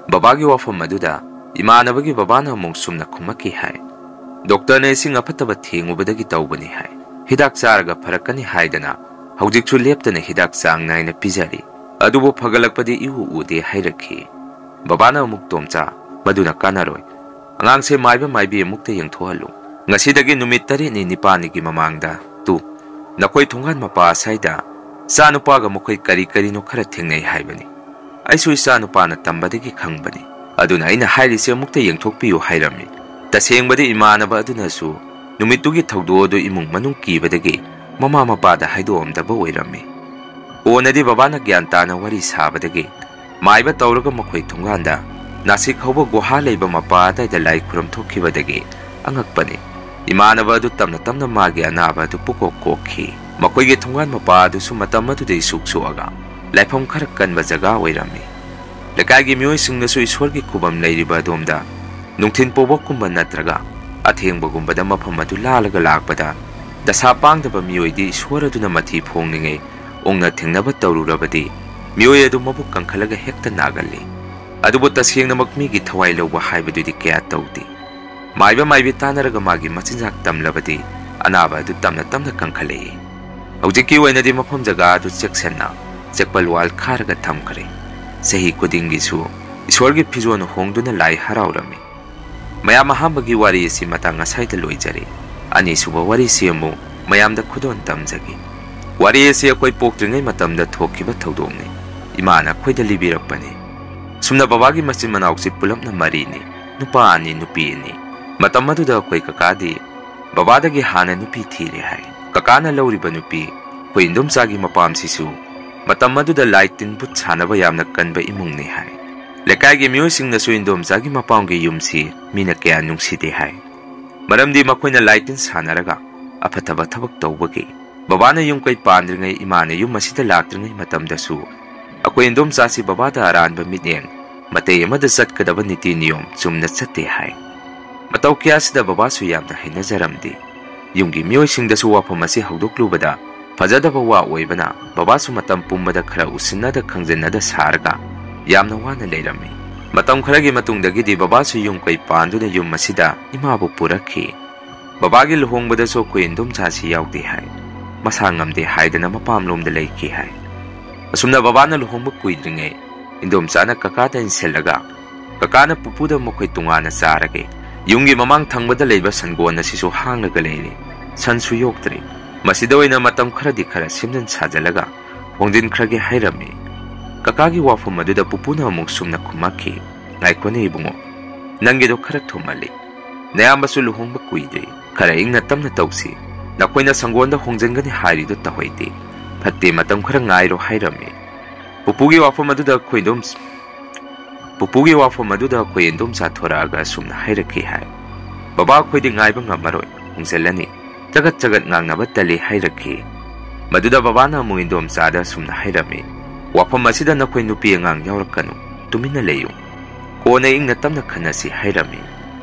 ꯕꯕꯥꯒꯤ ꯋꯥꯐꯝ ꯑꯗꯨꯗ ꯏꯃꯥꯟꯅꯕꯒꯤ ꯕꯕꯥꯅ ꯑꯃꯨꯛ ꯁꯨꯝꯅ ꯈꯨꯝꯃꯛꯈꯤ ꯍꯥꯏ, "ꯗꯣꯛꯇꯔꯅ ꯏꯁꯤꯡ ꯑꯐꯠꯇꯕ ꯊꯦꯡꯉꯨꯕꯗꯒꯤ ꯇꯧꯕꯅꯤ ꯍꯥꯏ꯫ ꯍꯤꯗꯥꯛ ꯆꯥꯔꯒ ꯐꯔꯛꯀꯅꯤ ꯍꯥꯏꯗꯅ ꯍꯧꯖꯤꯛꯁꯨ ꯂꯦꯞꯇꯅ ꯍꯤꯗꯥꯛ ꯆꯥꯡ ꯅꯥꯏꯅ ꯄꯤꯖꯔꯤ꯫ ꯑꯗꯨꯕꯨ ꯐꯒꯠꯂꯛꯄꯗꯤ ꯏꯎ ꯎꯗꯦ" ꯍꯥꯏꯔꯛꯈꯤ꯫ ꯕꯕꯥꯅ ꯑꯃꯨꯛ, "ꯇꯣꯝꯆꯥ, ꯃꯗꯨꯅ ꯀꯥꯟꯅꯔꯣꯏ꯫ ꯑꯉꯥꯡꯁꯦ ꯃꯥꯏꯕ ꯃꯥꯏꯕꯤ ꯑꯃꯨꯛꯇ ꯌꯦꯡꯊꯣꯛꯍꯜꯂꯨ꯫ ꯉꯁꯤꯗꯒꯤ ꯅꯨꯃꯤꯠ ꯇꯔꯦꯠꯅꯤ ꯅꯤꯄꯥꯜꯅꯤꯒꯤ ꯃꯃꯥꯡꯗ ꯇꯨ, ꯅꯈꯣꯏ ꯊꯣꯡꯒꯥꯟ ꯃꯄꯥ ꯑꯁ꯭ꯋꯥꯏꯗ ꯏꯆꯥ ꯅꯨꯄꯥꯒ ꯃꯈꯣꯏ ꯀꯔꯤ ꯀꯔꯤꯅꯣ ꯈꯔ ꯊꯦꯡꯅꯩ ꯍꯥꯏꯕꯅꯤ꯫ ꯑꯩꯁꯨ ꯏꯆꯥ ꯅꯨꯄꯥꯅ ꯇꯝꯕꯗꯒꯤ ꯈꯪꯕꯅꯤ꯫ ꯑꯗꯨꯅ ꯑꯩꯅ ꯍꯥꯏꯔꯤꯁꯦ ꯑꯃꯨꯛꯇ ꯌꯦꯡꯊꯣꯛꯄꯤꯌꯨ" ꯍꯥꯏꯔꯝꯃꯤ꯫ ꯇꯁꯦꯡꯕꯗꯤ ꯏꯃꯥꯟꯅꯕ ꯑꯗꯨꯅꯁꯨ ꯅꯨꯃꯤꯠꯇꯨꯒꯤ ꯊꯧꯗꯣꯛ ꯑꯗꯨ ꯏꯃꯨꯡ ꯃꯅꯨꯡ ꯀꯤꯕꯗꯒꯤ ꯃꯃꯥ ꯃꯄꯥꯗ ꯍꯥꯏꯗꯣꯛꯑꯝꯗꯕ ꯑꯣꯏꯔꯝꯃꯤ꯫ ꯀꯣꯟꯅꯗꯤ ꯕꯕꯥꯅ ꯒ꯭ꯌꯥꯟ ꯇꯥꯅ ꯋꯥꯔꯤ ꯁꯥꯕꯗꯒꯤ ꯃꯥꯏꯕ ꯇꯧꯔꯒ ꯃꯈꯣꯏ ꯊꯣꯡꯒꯥꯟꯗ ꯅꯥꯁꯤꯛ ꯍꯧꯕ ꯒꯨꯍꯥ ꯂꯩꯕ ꯃꯄꯥ ꯑꯗꯥꯏꯗ ꯂꯥꯏ ꯈꯨꯔꯨꯝ ꯊꯣꯛꯈꯤꯕꯗꯒꯤ ꯑꯉꯛꯄꯅꯤ꯫ ꯏꯃꯥꯟꯅꯕ ꯑꯗꯨ ꯇꯞꯅ ꯇꯞꯅ ꯃꯥꯒꯤ ꯑꯅꯥꯕ ꯑꯗꯨ ꯄꯨꯀꯣꯛ ꯀꯣꯛꯈꯤ꯫ ꯃꯈꯣꯏꯒꯤ ꯊꯣꯡꯒꯥꯟ ꯃꯄꯥ ꯑꯗꯨꯁꯨ ꯃꯇꯝ ꯑꯗꯨꯗ ꯏꯁꯨꯛ ꯁꯨꯛꯑꯒ ꯂꯥꯏꯐꯝ ꯈꯔ ꯀꯟꯕ ꯖꯒꯥ ꯑꯣꯏꯔꯝꯃꯤ꯫ ꯂꯩꯀꯥꯏꯒꯤ ꯃꯤꯑꯣꯏꯁꯤꯡꯅꯁꯨ ꯏꯁꯣꯔꯒꯤ ꯈꯨꯕꯝ ꯂꯩꯔꯤꯕ ꯑꯗꯣꯝꯗ ꯅꯨꯡꯊꯤꯟ ꯄꯣꯛꯕꯒꯨꯝꯕ ꯅꯠꯇ꯭ꯔꯒ ꯑꯊꯦꯡꯕꯒꯨꯝꯕꯗ ꯃꯐꯝ ꯑꯗꯨ ꯂꯥꯜꯂꯒ ꯂꯥꯛꯄꯗ ꯗꯁꯥ ꯄꯥꯡꯗꯕ ꯃꯤꯑꯣꯏꯗꯤ ꯏꯁꯣꯔ ꯑꯗꯨꯅ ꯃꯊꯤ ꯐꯣꯡꯂꯤꯉꯩ ꯑꯣꯛꯅ ꯊꯦꯡꯅꯕ ꯇꯧꯔꯨꯔꯕꯗꯤ ꯃꯤꯑꯣꯏ ꯑꯗꯨ ꯃꯕꯨꯛ ꯀꯟꯈꯠꯂꯒ ꯍꯦꯛꯇ ꯅꯥꯒꯜꯂꯤ꯫ ꯑꯗꯨꯕꯨ ꯇꯁꯦꯡꯅꯃꯛ ꯃꯤꯒꯤ ꯊꯋꯥꯏ ꯂꯧꯕ ꯍꯥꯏꯕꯗꯨꯗꯤ ꯀꯌꯥ ꯇꯧꯗꯦ꯫ ꯃꯥꯏꯕ ꯃꯥꯏꯕꯤ ꯇꯥꯟꯅꯔꯒ ꯃꯥꯒꯤ ꯃꯆꯤꯟꯖꯥꯛ ꯇꯝꯂꯕꯗꯤ ꯑꯅꯥꯕ ꯑꯗꯨ ꯇꯞꯅ ꯇꯞꯅ ꯀꯟꯈꯠꯂꯛꯏ꯫ ꯍꯧꯖꯤꯛꯀꯤ ꯑꯣꯏꯅꯗꯤ ꯃꯐꯝ ꯖꯒꯥ ꯑꯗꯨ ꯆꯦꯛꯁꯤꯟꯅ ꯆꯦꯛꯄꯜ ꯋꯥꯜ ꯈꯥꯔꯒ ꯊꯝꯈ꯭ꯔꯦ꯫ ꯆꯍꯤ ꯈꯨꯗꯤꯡꯒꯤꯁꯨ ꯏꯁꯣꯔꯒꯤ ꯐꯤꯖꯣꯜ ꯍꯣꯡꯗꯨꯅ ꯂꯥꯏ ꯍꯔꯥꯎꯔꯝꯃꯤ꯫ ꯃꯌꯥꯝ ꯑꯍꯥꯟꯕꯒꯤ ꯋꯥꯔꯤ ꯑꯁꯤ ꯃꯇꯥꯡ ꯑꯁꯥꯏꯗ ꯂꯣꯏꯖꯔꯦ꯫ ꯑꯅꯤꯁꯨꯕ ꯋꯥꯔꯤꯁꯤ ꯑꯃꯨꯛ ꯃꯌꯥꯝꯗ ꯈꯨꯗꯣꯜ ꯇꯝꯖꯒꯦ꯫ ꯋꯥꯔꯤ ꯑꯁꯤ ꯑꯩꯈꯣꯏ ꯄꯣꯛꯇ꯭ꯔꯤꯉꯩ ꯃꯇꯝꯗ ꯊꯣꯛꯈꯤꯕ ꯊꯧꯗꯣꯛꯅꯤ꯫ ꯏꯃꯥꯅ ꯑꯩꯈꯣꯏꯗ ꯂꯤꯕꯤꯔꯛꯄꯅꯤ꯫ ꯁꯨꯝꯅ ꯕꯕꯥꯒꯤ ꯃꯆꯤꯟ ꯃꯅꯥꯎꯁꯤ ꯄꯨꯂꯞꯅ ꯃꯔꯤꯅꯤ, ꯅꯨꯄꯥ ꯑꯅꯤ, ꯅꯨꯄꯤ ꯑꯅꯤ꯫ ꯃꯇꯝ ꯑꯗꯨꯗ ꯑꯩꯈꯣꯏ ꯀꯀꯥꯗꯤ ꯕꯕꯥꯗꯒꯤ ꯍꯥꯟꯅ ꯅꯨꯄꯤ ꯊꯤꯔꯦ ꯍꯥꯏ꯫ ꯀꯀꯥꯅ ꯂꯧꯔꯤꯕ ꯅꯨꯄꯤ ꯑꯩꯈꯣꯏ ꯏꯟꯗꯣꯝꯆꯥꯒꯤ ꯃꯄꯥꯝꯁꯤꯁꯨ ꯃꯇꯝ ꯑꯗꯨꯗ ꯂꯥꯏ ꯇꯤꯟ ꯕꯨꯠ ꯁꯥꯟꯅꯕ ꯌꯥꯝꯅ ꯀꯟꯕ ꯏꯃꯨꯡꯅꯤ ꯍꯥꯏ꯫ ꯂꯩꯀꯥꯏꯒꯤ ꯃꯤꯑꯣꯏꯁꯤꯡꯅꯁꯨ ꯏꯟꯗꯣꯝꯆꯥꯒꯤ ꯃꯄꯥꯝꯒꯤ ꯌꯨꯝꯁꯤ ꯃꯤꯅ ꯀꯌꯥ ꯅꯨꯡꯁꯤꯗꯦ ꯍꯥꯏ꯫ ꯃꯔꯝꯗꯤ ꯃꯈꯣꯏꯅ ꯂꯥꯏ ꯇꯤꯟ ꯁꯥꯟꯅꯔꯒ ꯑꯐꯠꯇꯕ ꯊꯕꯛ ꯇꯧꯕꯒꯤ꯫ ꯕꯕꯥꯅ ꯌꯨꯝ ꯀꯩ ꯄꯥꯟꯗ꯭ꯔꯤꯉꯩ, ꯏꯃꯥꯅ ꯌꯨꯝ ꯑꯁꯤꯗ ꯂꯥꯛꯇ꯭ꯔꯤꯉꯩ ꯃꯇꯝꯗꯁꯨ ꯑꯩꯈꯣꯏ ꯏꯟꯗꯣꯝꯆꯥꯁꯤ ꯕꯕꯥꯗ ꯑꯔꯥꯟꯕ ꯃꯤꯠꯌꯦꯡ, ꯃꯇꯩ ꯑꯃꯗ ꯆꯠꯀꯗꯕ ꯅꯤꯇꯤ ꯅꯤꯌꯣꯝ ꯆꯨꯝꯅ ꯆꯠꯇꯦ ꯍꯥꯏ꯫ ꯃꯇꯧ ꯀꯌꯥꯁꯤꯗ ꯕꯕꯥꯁꯨ ꯌꯥꯝꯅ ꯍꯩꯅꯖꯔꯝꯗꯦ꯫ ꯌꯨꯝꯒꯤ ꯃꯤꯑꯣꯏꯁꯤꯡꯗꯁꯨ ꯋꯥꯐꯝ ꯑꯁꯤ ꯍꯧꯗꯣꯛꯂꯨꯕꯗ ꯐꯖꯗꯕ ꯋꯥ ꯑꯣꯏꯕꯅ ꯕꯕꯥꯁꯨ ꯃꯇꯝ ꯄꯨꯝꯕꯗ ꯈꯔ ꯎꯁꯤꯟꯅꯗ ꯈꯪꯖꯤꯟꯅꯗ ꯁꯥꯔꯒ ꯌꯥꯝꯅ ꯋꯥꯅ ꯂꯩꯔꯝꯃꯤ꯫ ꯃꯇꯝ ꯈꯔꯒꯤ ꯃꯇꯨꯡꯗꯒꯤꯗꯤ ꯕꯕꯥꯁꯨ ꯌꯨꯝ ꯀꯩ ꯄꯥꯟꯗꯨꯅ ꯌꯨꯝ ꯑꯁꯤꯗ ꯏꯃꯥꯕꯨ ꯄꯨꯔꯛꯈꯤ꯫ ꯕꯕꯥꯒꯤ ꯂꯨꯍꯣꯡꯕꯗꯁꯨ ꯑꯩꯈꯣꯏ ꯏꯟꯗꯣꯝꯆꯥꯁꯤ ꯌꯥꯎꯗꯦ ꯍꯥꯏ꯫ ꯃꯁꯥ ꯉꯝꯗꯦ ꯍꯥꯏꯗꯅ ꯃꯄꯥꯝꯂꯣꯝꯗ ꯂꯩꯈꯤ ꯍꯥꯏ꯫ ꯑꯁꯨꯝꯅ ꯕꯕꯥꯅ ꯂꯨꯍꯣꯡꯕ ꯀꯨꯏꯗ꯭ꯔꯤꯉꯩ ꯏꯟꯗꯣꯝꯆꯥꯅ ꯀꯀꯥꯗ ꯏꯟꯁꯤꯜꯂꯒ, "ꯀꯀꯥꯅ ꯄꯨꯄꯨꯗ ꯃꯈꯣꯏ ꯇꯣꯉꯥꯟꯅ ꯆꯥꯔꯒꯦ꯫ ꯌꯨꯝꯒꯤ ꯃꯃꯥꯡ ꯊꯪꯕꯗ ꯂꯩꯕ ꯁꯟꯒꯣꯟ ꯑꯁꯤꯁꯨ ꯍꯥꯡꯂꯒ ꯂꯩꯔꯦ꯫ ꯁꯟꯁꯨ ꯌꯣꯛꯇ꯭ꯔꯦ꯫ ꯃꯁꯤꯗ ꯑꯣꯏꯅ ꯃꯇꯝ ꯈꯔꯗꯤ ꯈꯔ ꯁꯦꯝꯖꯤꯟ ꯁꯥꯖꯤꯜꯂꯒ ꯍꯣꯡꯖꯤꯟꯈ꯭ꯔꯒꯦ" ꯍꯥꯏꯔꯝꯃꯤ꯫ ꯀꯀꯥꯒꯤ ꯋꯥꯐꯝ ꯑꯗꯨꯗ ꯄꯨꯄꯨꯅ ꯑꯃꯨꯛ ꯁꯨꯝꯅ ꯈꯨꯝꯃꯛꯈꯤ, "ꯉꯥꯏꯈꯣꯅꯦ ꯏꯕꯨꯡꯉꯣ, ꯅꯪꯒꯤꯗꯣ ꯈꯔ ꯊꯨꯝꯃꯜꯂꯤ꯫ ꯅꯌꯥꯝꯕꯁꯨ ꯂꯨꯍꯣꯡꯕ ꯀꯨꯏꯗ꯭ꯔꯤ꯫ ꯈꯔ ꯏꯪꯅ ꯇꯞꯅ ꯇꯧꯁꯤ꯫ ꯅꯈꯣꯏꯅ ꯁꯪꯒꯣꯟꯗ ꯍꯣꯡꯖꯤꯟꯒꯅꯤ ꯍꯥꯏꯔꯤꯗꯨ ꯇꯧꯍꯩꯗꯦ꯫ ꯐꯠꯇꯦ, ꯃꯇꯝ ꯈꯔ ꯉꯥꯏꯔꯣ" ꯍꯥꯏꯔꯝꯃꯤ꯫ ꯄꯨꯄꯨꯒꯤ ꯋꯥꯐꯝ ꯑꯗꯨꯗ ꯑꯩꯈꯣꯏ ꯏꯟꯗꯣꯝ-, ꯄꯨꯄꯨꯒꯤ ꯋꯥꯐꯝ ꯑꯗꯨꯗ ꯑꯩꯈꯣꯏ ꯏꯟꯗꯣꯝꯆꯥ ꯊꯣꯔꯛꯑꯒ ꯑꯁꯨꯝꯅ ꯍꯥꯏꯔꯛꯈꯤ ꯍꯥꯏ, "ꯕꯕꯥ, ꯑꯩꯈꯣꯏꯗꯤ ꯉꯥꯏꯕ ꯉꯝꯃꯔꯣꯏ, ꯍꯣꯡꯖꯤꯜꯂꯅꯤ꯫ ꯆꯒꯠ ꯆꯒꯠ ꯉꯥꯡꯅꯕ ꯇꯜꯂꯤ" ꯍꯥꯏꯔꯛꯈꯤ꯫ ꯃꯗꯨꯗ ꯕꯕꯥꯅ ꯑꯃꯨꯛ ꯏꯟꯗꯣꯝꯆꯥꯗ ꯑꯁꯨꯝꯅ ꯍꯥꯏꯔꯝꯃꯤ, "ꯋꯥꯐꯝ ꯑꯁꯤꯗ ꯅꯈꯣꯏ ꯅꯨꯄꯤ ꯑꯉꯥꯡ ꯌꯥꯎꯔꯛꯀꯅꯨ, ꯇꯨꯃꯤꯟꯅ ꯂꯩꯌꯨ꯫ ꯀꯣꯟꯅ ꯏꯪꯅ ꯇꯞꯅ ꯈꯟꯅꯁꯤ" ꯍꯥꯏꯔꯝꯃꯤ꯫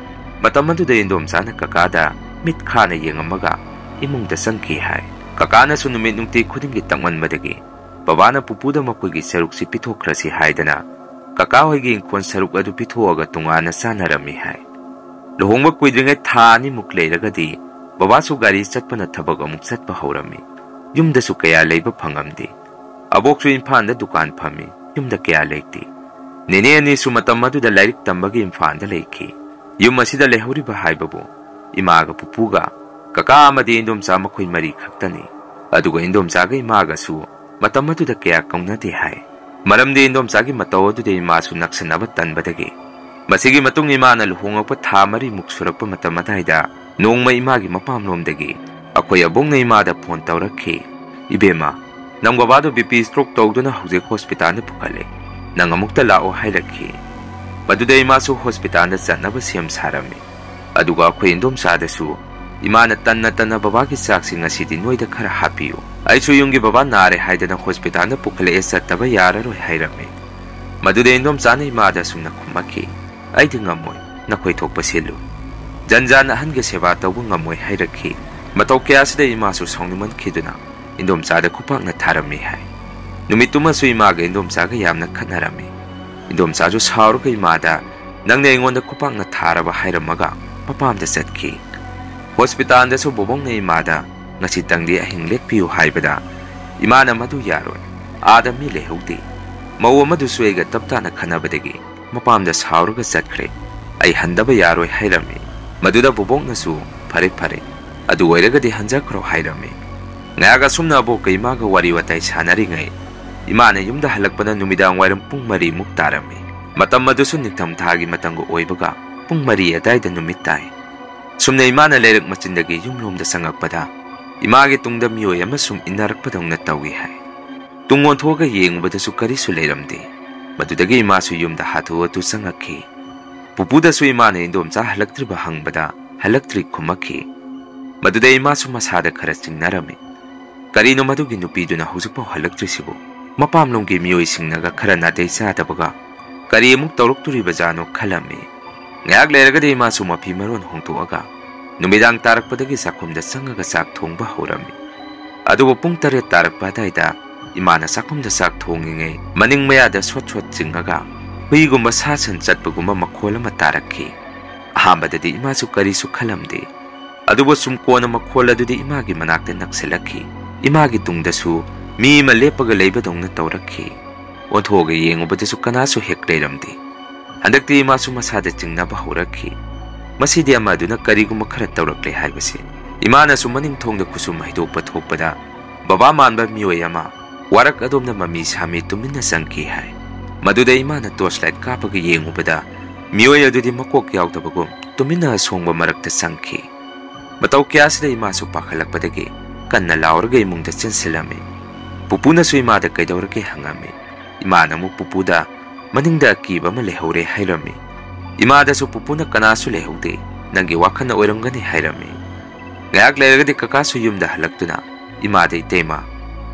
ꯃꯇꯝ ꯑꯗꯨꯗ ꯏꯟꯗꯣꯝꯆꯥꯅ ꯀꯀꯥꯗ ꯃꯤꯠ ꯈꯥꯅ ꯌꯦꯡꯉꯝꯃꯒ ꯏꯃꯨꯡꯗ ꯆꯪꯈꯤ ꯍꯥꯏ꯫ ꯀꯀꯥꯅꯁꯨ ꯅꯨꯃꯤꯠ ꯅꯨꯡꯇꯤ ꯈꯨꯗꯤꯡꯒꯤ ꯇꯛꯃꯟꯕꯗꯒꯤ ꯕꯕꯥꯅ ꯄꯨꯄꯨꯗ ꯃꯈꯣꯏꯒꯤ ꯁꯔꯨꯛꯁꯤ ꯄꯤꯊꯣꯛꯈ꯭ꯔꯁꯤ ꯍꯥꯏꯗꯅ ꯀꯀꯥ ꯍꯣꯏꯒꯤ ꯏꯪꯈꯣꯜ ꯁꯔꯨꯛ ꯑꯗꯨ ꯄꯤꯊꯣꯛꯑꯒ ꯇꯣꯉꯥꯟꯅ ꯆꯥꯅꯔꯝꯃꯤ ꯍꯥꯏ꯫ ꯂꯨꯍꯣꯡꯕ ꯀꯨꯏꯗ꯭ꯔꯤꯉꯩ ꯊꯥ ꯑꯅꯤꯃꯨꯛ ꯂꯩꯔꯒꯗꯤ ꯕꯕꯥꯁꯨ ꯒꯥꯔꯤ ꯆꯠꯄꯅ ꯊꯕꯛ ꯑꯃꯨꯛ ꯆꯠꯄ ꯍꯧꯔꯝꯃꯤ꯫ ꯌꯨꯝꯗꯁꯨ ꯀꯌꯥ ꯂꯩꯕ ꯐꯪꯉꯝꯗꯦ꯫ ꯑꯕꯣꯛꯁꯨ ꯏꯝꯐꯥꯜꯗ ꯗꯨꯀꯥꯟ ꯐꯝꯃꯤ, ꯌꯨꯝꯗ ꯀꯌꯥ ꯂꯩꯇꯦ꯫ ꯅꯦꯅꯦ ꯑꯅꯤꯁꯨ ꯃꯇꯝ ꯑꯗꯨꯗ ꯂꯥꯏꯔꯤꯛ ꯇꯝꯕꯒꯤ ꯏꯝꯐꯥꯜꯗ ꯂꯩꯈꯤ꯫ ꯌꯨꯝ ꯑꯁꯤꯗ ꯂꯩꯍꯧꯔꯤꯕ ꯍꯥꯏꯕꯕꯨ ꯏꯃꯥꯒ ꯄꯨꯄꯨꯒ, ꯀꯀꯥ ꯑꯃꯗꯤ ꯏꯟꯗꯣꯝꯆꯥ, ꯃꯈꯣꯏ ꯃꯔꯤ ꯈꯛꯇꯅꯤ꯫ ꯑꯗꯨꯒ ꯏꯟꯗꯣꯝꯆꯥꯒ ꯏꯃꯥꯒꯁꯨ ꯃꯇꯝ ꯑꯗꯨꯗ ꯀꯌꯥ ꯀꯧꯅꯗꯦ ꯍꯥꯏ꯫ ꯃꯔꯝꯗꯤ ꯏꯟꯗꯣꯝꯆꯥꯒꯤ ꯃꯇꯧ ꯑꯗꯨꯗ ꯏꯃꯥꯁꯨ ꯅꯛꯁꯟꯅꯕ ꯇꯟꯕꯗꯒꯤ꯫ ꯃꯁꯤꯒꯤ ꯃꯇꯨꯡ ꯏꯃꯥꯅ ꯂꯨꯍꯣꯡꯂꯛꯄ ꯊꯥ ꯃꯔꯤꯃꯨꯛ ꯁꯨꯔꯛꯄ ꯃꯇꯝ ꯑꯗꯥꯏꯗ ꯅꯣꯡꯃ ꯏꯃꯥꯒꯤ ꯃꯄꯥꯝꯂꯣꯝꯗꯒꯤ ꯑꯩꯈꯣꯏ ꯑꯕꯣꯛꯅ ꯏꯃꯥꯗ ꯐꯣꯟ ꯇꯧꯔꯛꯈꯤ꯫ "ꯏꯕꯦꯝꯃ, ꯅꯪ ꯕꯕꯥꯗꯣ ꯕꯤ ꯄꯤ ꯁ꯭ꯇ꯭ꯔꯣꯛ ꯇꯧꯗꯨꯅ ꯍꯧꯖꯤꯛ ꯍꯣꯁꯄꯤꯇꯥꯜꯗ ꯄꯨꯈꯠꯂꯦ꯫ ꯅꯪ ꯑꯃꯨꯛꯇ ꯂꯥꯛꯑꯣ" ꯍꯥꯏꯔꯛꯈꯤ꯫ ꯃꯗꯨꯗ ꯏꯃꯥꯁꯨ ꯍꯣꯁꯄꯤꯇꯥꯜꯗ ꯆꯠꯅꯕ ꯁꯦꯝ ꯁꯥꯔꯝꯃꯤ꯫ ꯑꯗꯨꯒ ꯑꯩꯈꯣꯏ ꯏꯟꯗꯣꯝꯆꯥꯗꯁꯨ ꯏꯃꯥꯅ ꯇꯟꯅ ꯇꯟꯅ "ꯕꯕꯥꯒꯤ ꯆꯥꯛꯁꯤ ꯉꯁꯤꯗꯤ ꯅꯣꯏꯗ ꯈꯔ ꯍꯥꯞꯄꯤꯌꯨ꯫ ꯑꯩꯁꯨ ꯌꯨꯝꯒꯤ ꯕꯕꯥ ꯅꯥꯔꯦ ꯍꯥꯏꯗꯅ ꯍꯣꯁꯄꯤꯇꯥꯜꯗ ꯄꯨꯈꯠꯂꯛꯑꯦ, ꯆꯠꯇꯕ ꯌꯥꯔꯔꯣꯏ" ꯍꯥꯏꯔꯝꯃꯤ꯫ ꯃꯗꯨꯗ ꯏꯟꯗꯣꯝꯆꯥꯅ ꯏꯃꯥꯗ ꯑꯁꯨꯝꯅ ꯈꯨꯝꯃꯛꯈꯤ, "ꯑꯩꯗꯤ ꯉꯝꯃꯣꯏ, ꯅꯈꯣꯏ ꯊꯣꯛꯄ ꯁꯤꯜꯂꯨ꯫ ꯖꯟ ꯖꯥꯟ ꯑꯍꯟꯒꯤ ꯁꯦꯕꯥ ꯇꯧꯕ ꯉꯝꯃꯣꯏ" ꯍꯥꯏꯔꯛꯈꯤ꯫ ꯃꯇꯧ ꯀꯌꯥꯁꯤꯗ ꯏꯃꯥꯁꯨ ꯁꯥꯎꯅꯤꯡꯃꯟꯈꯤꯗꯨꯅ ꯏꯟꯗꯣꯝꯆꯥꯗ ꯈꯨꯄꯥꯛꯅ ꯊꯥꯔꯝꯃꯤ ꯍꯥꯏ꯫ ꯅꯨꯃꯤꯠꯇꯨꯃꯁꯨ ꯏꯃꯥꯒ ꯏꯟꯗꯣꯝꯆꯥꯒ ꯌꯥꯝꯅ ꯈꯠꯅꯔꯝꯃꯤ꯫ ꯏꯟꯗꯣꯝꯆꯥꯁꯨ ꯁꯥꯎꯔꯒ ꯏꯃꯥꯗ, "ꯅꯪꯅ ꯑꯩꯉꯣꯟꯗ ꯈꯨꯄꯥꯛꯅ ꯊꯥꯔꯕ" ꯍꯥꯏꯔꯝꯃꯒ ꯃꯄꯥꯝꯗ ꯆꯠꯈꯤ꯫ ꯍꯣꯁꯄꯤꯇꯥꯜꯗꯁꯨ ꯕꯣꯕꯣꯛꯅ ꯏꯃꯥꯗ, "ꯉꯁꯤꯇꯪꯗꯤ ꯑꯍꯤꯡ ꯂꯦꯛꯄꯤꯌꯨ" ꯍꯥꯏꯕꯗ ꯏꯃꯥꯅ, "ꯃꯗꯨ ꯌꯥꯔꯣꯏ, ꯑꯥꯗ ꯃꯤ ꯂꯩꯍꯧꯗꯦ꯫ ꯃꯧ ꯑꯃꯗꯨꯁꯨ ꯑꯩꯒ ꯇꯞ ꯇꯥꯅ ꯈꯟꯅꯕꯗꯒꯤ ꯃꯄꯥꯝꯗ ꯁꯥꯎꯔꯒ ꯆꯠꯈ꯭ꯔꯦ꯫ ꯑꯩ ꯍꯟꯗꯕ ꯌꯥꯔꯣꯏ" ꯍꯥꯏꯔꯝꯃꯤ꯫ ꯃꯗꯨꯗ ꯕꯣꯕꯣꯛꯅꯁꯨ, "ꯐꯔꯦ, ꯐꯔꯦ, ꯑꯗꯨ ꯑꯣꯏꯔꯒꯗꯤ ꯍꯟꯖꯈ꯭ꯔꯣ" ꯍꯥꯏꯔꯝꯃꯤ꯫ ꯉꯥꯏꯍꯥꯛ ꯑꯁꯨꯝꯅ ꯑꯕꯣꯛꯀ ꯏꯃꯥꯒ ꯋꯥꯔꯤ ꯋꯥꯇꯥꯏ ꯁꯥꯟꯅꯔꯤꯉꯩ, ꯏꯃꯥꯅ ꯌꯨꯝꯗ ꯍꯜꯂꯛꯄꯅ ꯅꯨꯃꯤꯗꯥꯡ ꯋꯥꯏꯔꯝ ꯄꯨꯡ ꯃꯔꯤꯃꯨꯛ ꯇꯥꯔꯝꯃꯤ꯫ ꯃꯇꯝ ꯑꯗꯨꯁꯨ ꯅꯤꯡꯊꯝ ꯊꯥꯒꯤ ꯃꯇꯝꯒ ꯑꯣꯏꯕꯒ ꯄꯨꯡ ꯃꯔꯤ ꯑꯗꯥꯏꯗ ꯅꯨꯃꯤꯠ ꯇꯥꯏ꯫ ꯁꯨꯝꯅ ꯏꯃꯥꯅ ꯂꯩꯔꯛ ꯃꯆꯤꯟꯗꯒꯤ ꯌꯨꯝꯂꯣꯝꯗ ꯆꯪꯉꯛꯄꯗ ꯏꯃꯥꯒꯤ ꯇꯨꯡꯗ ꯃꯤꯑꯣꯏ ꯑꯃ ꯁꯨꯝ ꯏꯟꯅꯔꯛꯄꯗꯧꯅ ꯇꯧꯏ ꯍꯥꯏ꯫ ꯇꯨꯡ ꯑꯣꯟꯊꯣꯛꯑꯒ ꯌꯦꯡꯉꯨꯕꯗꯁꯨ ꯀꯔꯤꯁꯨ ꯂꯩꯔꯝꯗꯦ꯫ ꯃꯗꯨꯗꯒꯤ ꯏꯃꯥꯁꯨ ꯌꯨꯝꯗ ꯍꯥꯊꯨ ꯍꯥꯊꯨ ꯆꯪꯉꯛꯈꯤ꯫ ꯄꯨꯄꯨꯗꯁꯨ ꯏꯃꯥꯅ ꯏꯟꯗꯣꯝꯆꯥ ꯍꯜꯂꯛꯇ꯭ꯔꯤꯕ ꯍꯪꯕꯗ ꯍꯜꯂꯛꯇ꯭ꯔꯤ ꯈꯨꯝꯃꯛꯈꯤ꯫ ꯃꯗꯨꯗ ꯏꯃꯥꯁꯨ ꯃꯁꯥꯗ ꯈꯔ ꯆꯤꯡꯅꯔꯝꯃꯤ꯫ "ꯀꯔꯤꯅꯣ ꯃꯗꯨꯒꯤ ꯅꯨꯄꯤꯗꯨꯅ ꯍꯧꯖꯤꯛꯐꯥꯎ ꯍꯜꯂꯛꯇ꯭ꯔꯤꯁꯤꯕꯨ? ꯃꯄꯥꯝꯂꯣꯝꯒꯤ ꯃꯤꯑꯣꯏꯁꯤꯡꯅꯒ ꯈꯔ ꯅꯥꯇꯩ ꯆꯥꯗꯕꯒ ꯀꯔꯤ ꯑꯃꯨꯛ ꯇꯧꯔꯛꯇꯣꯔꯤꯕꯖꯥꯠꯅꯣ?" ꯈꯜꯂꯝꯃꯤ꯫ ꯉꯥꯏꯍꯥꯛ ꯂꯩꯔꯒꯗꯤ ꯏꯃꯥꯁꯨ ꯃꯐꯤ ꯃꯔꯣꯟ ꯍꯣꯡꯗꯣꯛꯑꯒ ꯅꯨꯃꯤꯗꯥꯡ ꯇꯥꯔꯛꯄꯗꯒꯤ ꯆꯥꯛꯈꯨꯝꯗ ꯆꯪꯉꯒ ꯆꯥꯛ ꯊꯣꯡꯕ ꯍꯧꯔꯝꯃꯤ꯫ ꯑꯗꯨꯕꯨ ꯄꯨꯡ ꯇꯔꯦꯠ ꯇꯥꯔꯛꯄ ꯑꯗꯥꯏꯗ ꯏꯃꯥꯅ ꯆꯥꯛꯈꯨꯝꯗ ꯆꯥꯛ ꯊꯣꯡꯉꯤꯉꯩ ꯃꯅꯤꯡ ꯃꯌꯥꯗ ꯁꯣꯠ ꯁꯣꯠ ꯆꯤꯡꯉꯒ ꯍꯨꯏꯒꯨꯝꯕ ꯁꯥ ꯁꯟ ꯆꯠꯄꯒꯨꯝꯕ ꯃꯈꯣꯜ ꯑꯃ ꯇꯥꯔꯛꯈꯤ꯫ ꯑꯍꯥꯟꯕꯗꯗꯤ ꯏꯃꯥꯁꯨ ꯀꯔꯤꯁꯨ ꯈꯜꯂꯝꯗꯦ꯫ ꯑꯗꯨꯕꯨ ꯁꯨꯝ ꯀꯣꯟꯅ ꯃꯈꯣꯜ ꯑꯗꯨꯗꯤ ꯏꯃꯥꯒꯤ ꯃꯅꯥꯛꯇ ꯅꯛꯁꯤꯜꯂꯛꯈꯤ꯫ ꯏꯃꯥꯒꯤ ꯇꯨꯡꯗꯁꯨ ꯃꯤ ꯑꯃ ꯂꯦꯞꯄꯒ ꯂꯩꯕꯗꯧꯅ ꯇꯧꯔꯛꯈꯤ꯫ ꯑꯣꯟꯊꯣꯛꯑꯒ ꯌꯦꯡꯉꯨꯕꯗꯁꯨ ꯀꯅꯥꯁꯨ ꯍꯦꯛ ꯂꯩꯔꯝꯗꯦ꯫ ꯍꯟꯗꯛꯇꯤ ꯏꯃꯥꯁꯨ ꯃꯁꯥꯗ ꯆꯤꯡꯅꯕ ꯍꯧꯔꯛꯈꯤ꯫ ꯃꯁꯤꯗꯤ ꯑꯃꯗꯨꯅ ꯀꯔꯤꯒꯨꯝꯕ ꯈꯔ ꯇꯧꯔꯛꯂꯦ ꯍꯥꯏꯕꯁꯦ꯫ ꯏꯃꯥꯅꯁꯨ ꯃꯅꯤꯡ ꯊꯣꯡꯗ ꯈꯨꯁꯨꯝ ꯍꯩꯗꯣꯛꯄ ꯊꯣꯛꯄꯗ ꯕꯕꯥ ꯃꯥꯟꯕ ꯃꯤꯑꯣꯏ ꯑꯃ ꯋꯥꯔꯛ ꯑꯗꯣꯝꯗ ꯃꯃꯤ ꯁꯥꯃꯤ ꯇꯨꯃꯤꯟꯅ ꯆꯪꯈꯤ ꯍꯥꯏ꯫ ꯃꯗꯨꯗ ꯏꯃꯥꯅ torch light ꯀꯥꯞꯄꯒ ꯌꯦꯡꯉꯨꯕꯗ ꯃꯤꯑꯣꯏ ꯑꯗꯨꯗꯤ ꯃꯀꯣꯛ ꯌꯥꯎꯗꯕꯒꯨꯝ ꯇꯨꯃꯤꯟꯅ ꯑꯁꯣꯡꯕ ꯃꯔꯛꯇ ꯆꯪꯈꯤ꯫ ꯃꯇꯧ ꯀꯌꯥꯁꯤꯗ ꯏꯃꯥꯁꯨ ꯄꯥꯈꯠꯂꯛꯄꯗꯒꯤ ꯀꯟꯅ ꯂꯥꯎꯔꯒ ꯏꯃꯨꯡꯗ ꯆꯦꯟꯁꯤꯜꯂꯝꯃꯤ꯫ ꯄꯨꯄꯨꯅꯁꯨ ꯏꯃꯥꯗ ꯀꯩꯗꯧꯔꯒꯦ ꯍꯪꯉꯝꯃꯤ꯫ ꯏꯃꯥꯅ ꯑꯃꯨꯛ ꯄꯨꯄꯨꯗ ꯃꯅꯤꯡꯗ ꯑꯀꯤꯕ ꯑꯃ ꯂꯩꯍꯧꯔꯦ ꯍꯥꯏꯔꯝꯃꯤ꯫ ꯏꯃꯥꯗꯁꯨ ꯄꯨꯄꯨꯅ ꯀꯅꯥꯁꯨ ꯂꯩꯍꯧꯗꯦ, ꯅꯪꯒꯤ ꯋꯥꯈꯜꯅ ꯑꯣꯏꯔꯝꯒꯅꯤ ꯍꯥꯏꯔꯝꯃꯤ꯫ ꯉꯥꯏꯍꯥꯛ ꯂꯩꯔꯒꯗꯤ ꯀꯀꯥꯁꯨ ꯌꯨꯝꯗ ꯍꯜꯂꯛꯇꯨꯅ ꯏꯃꯥꯗ, "ꯏꯇꯩꯃ,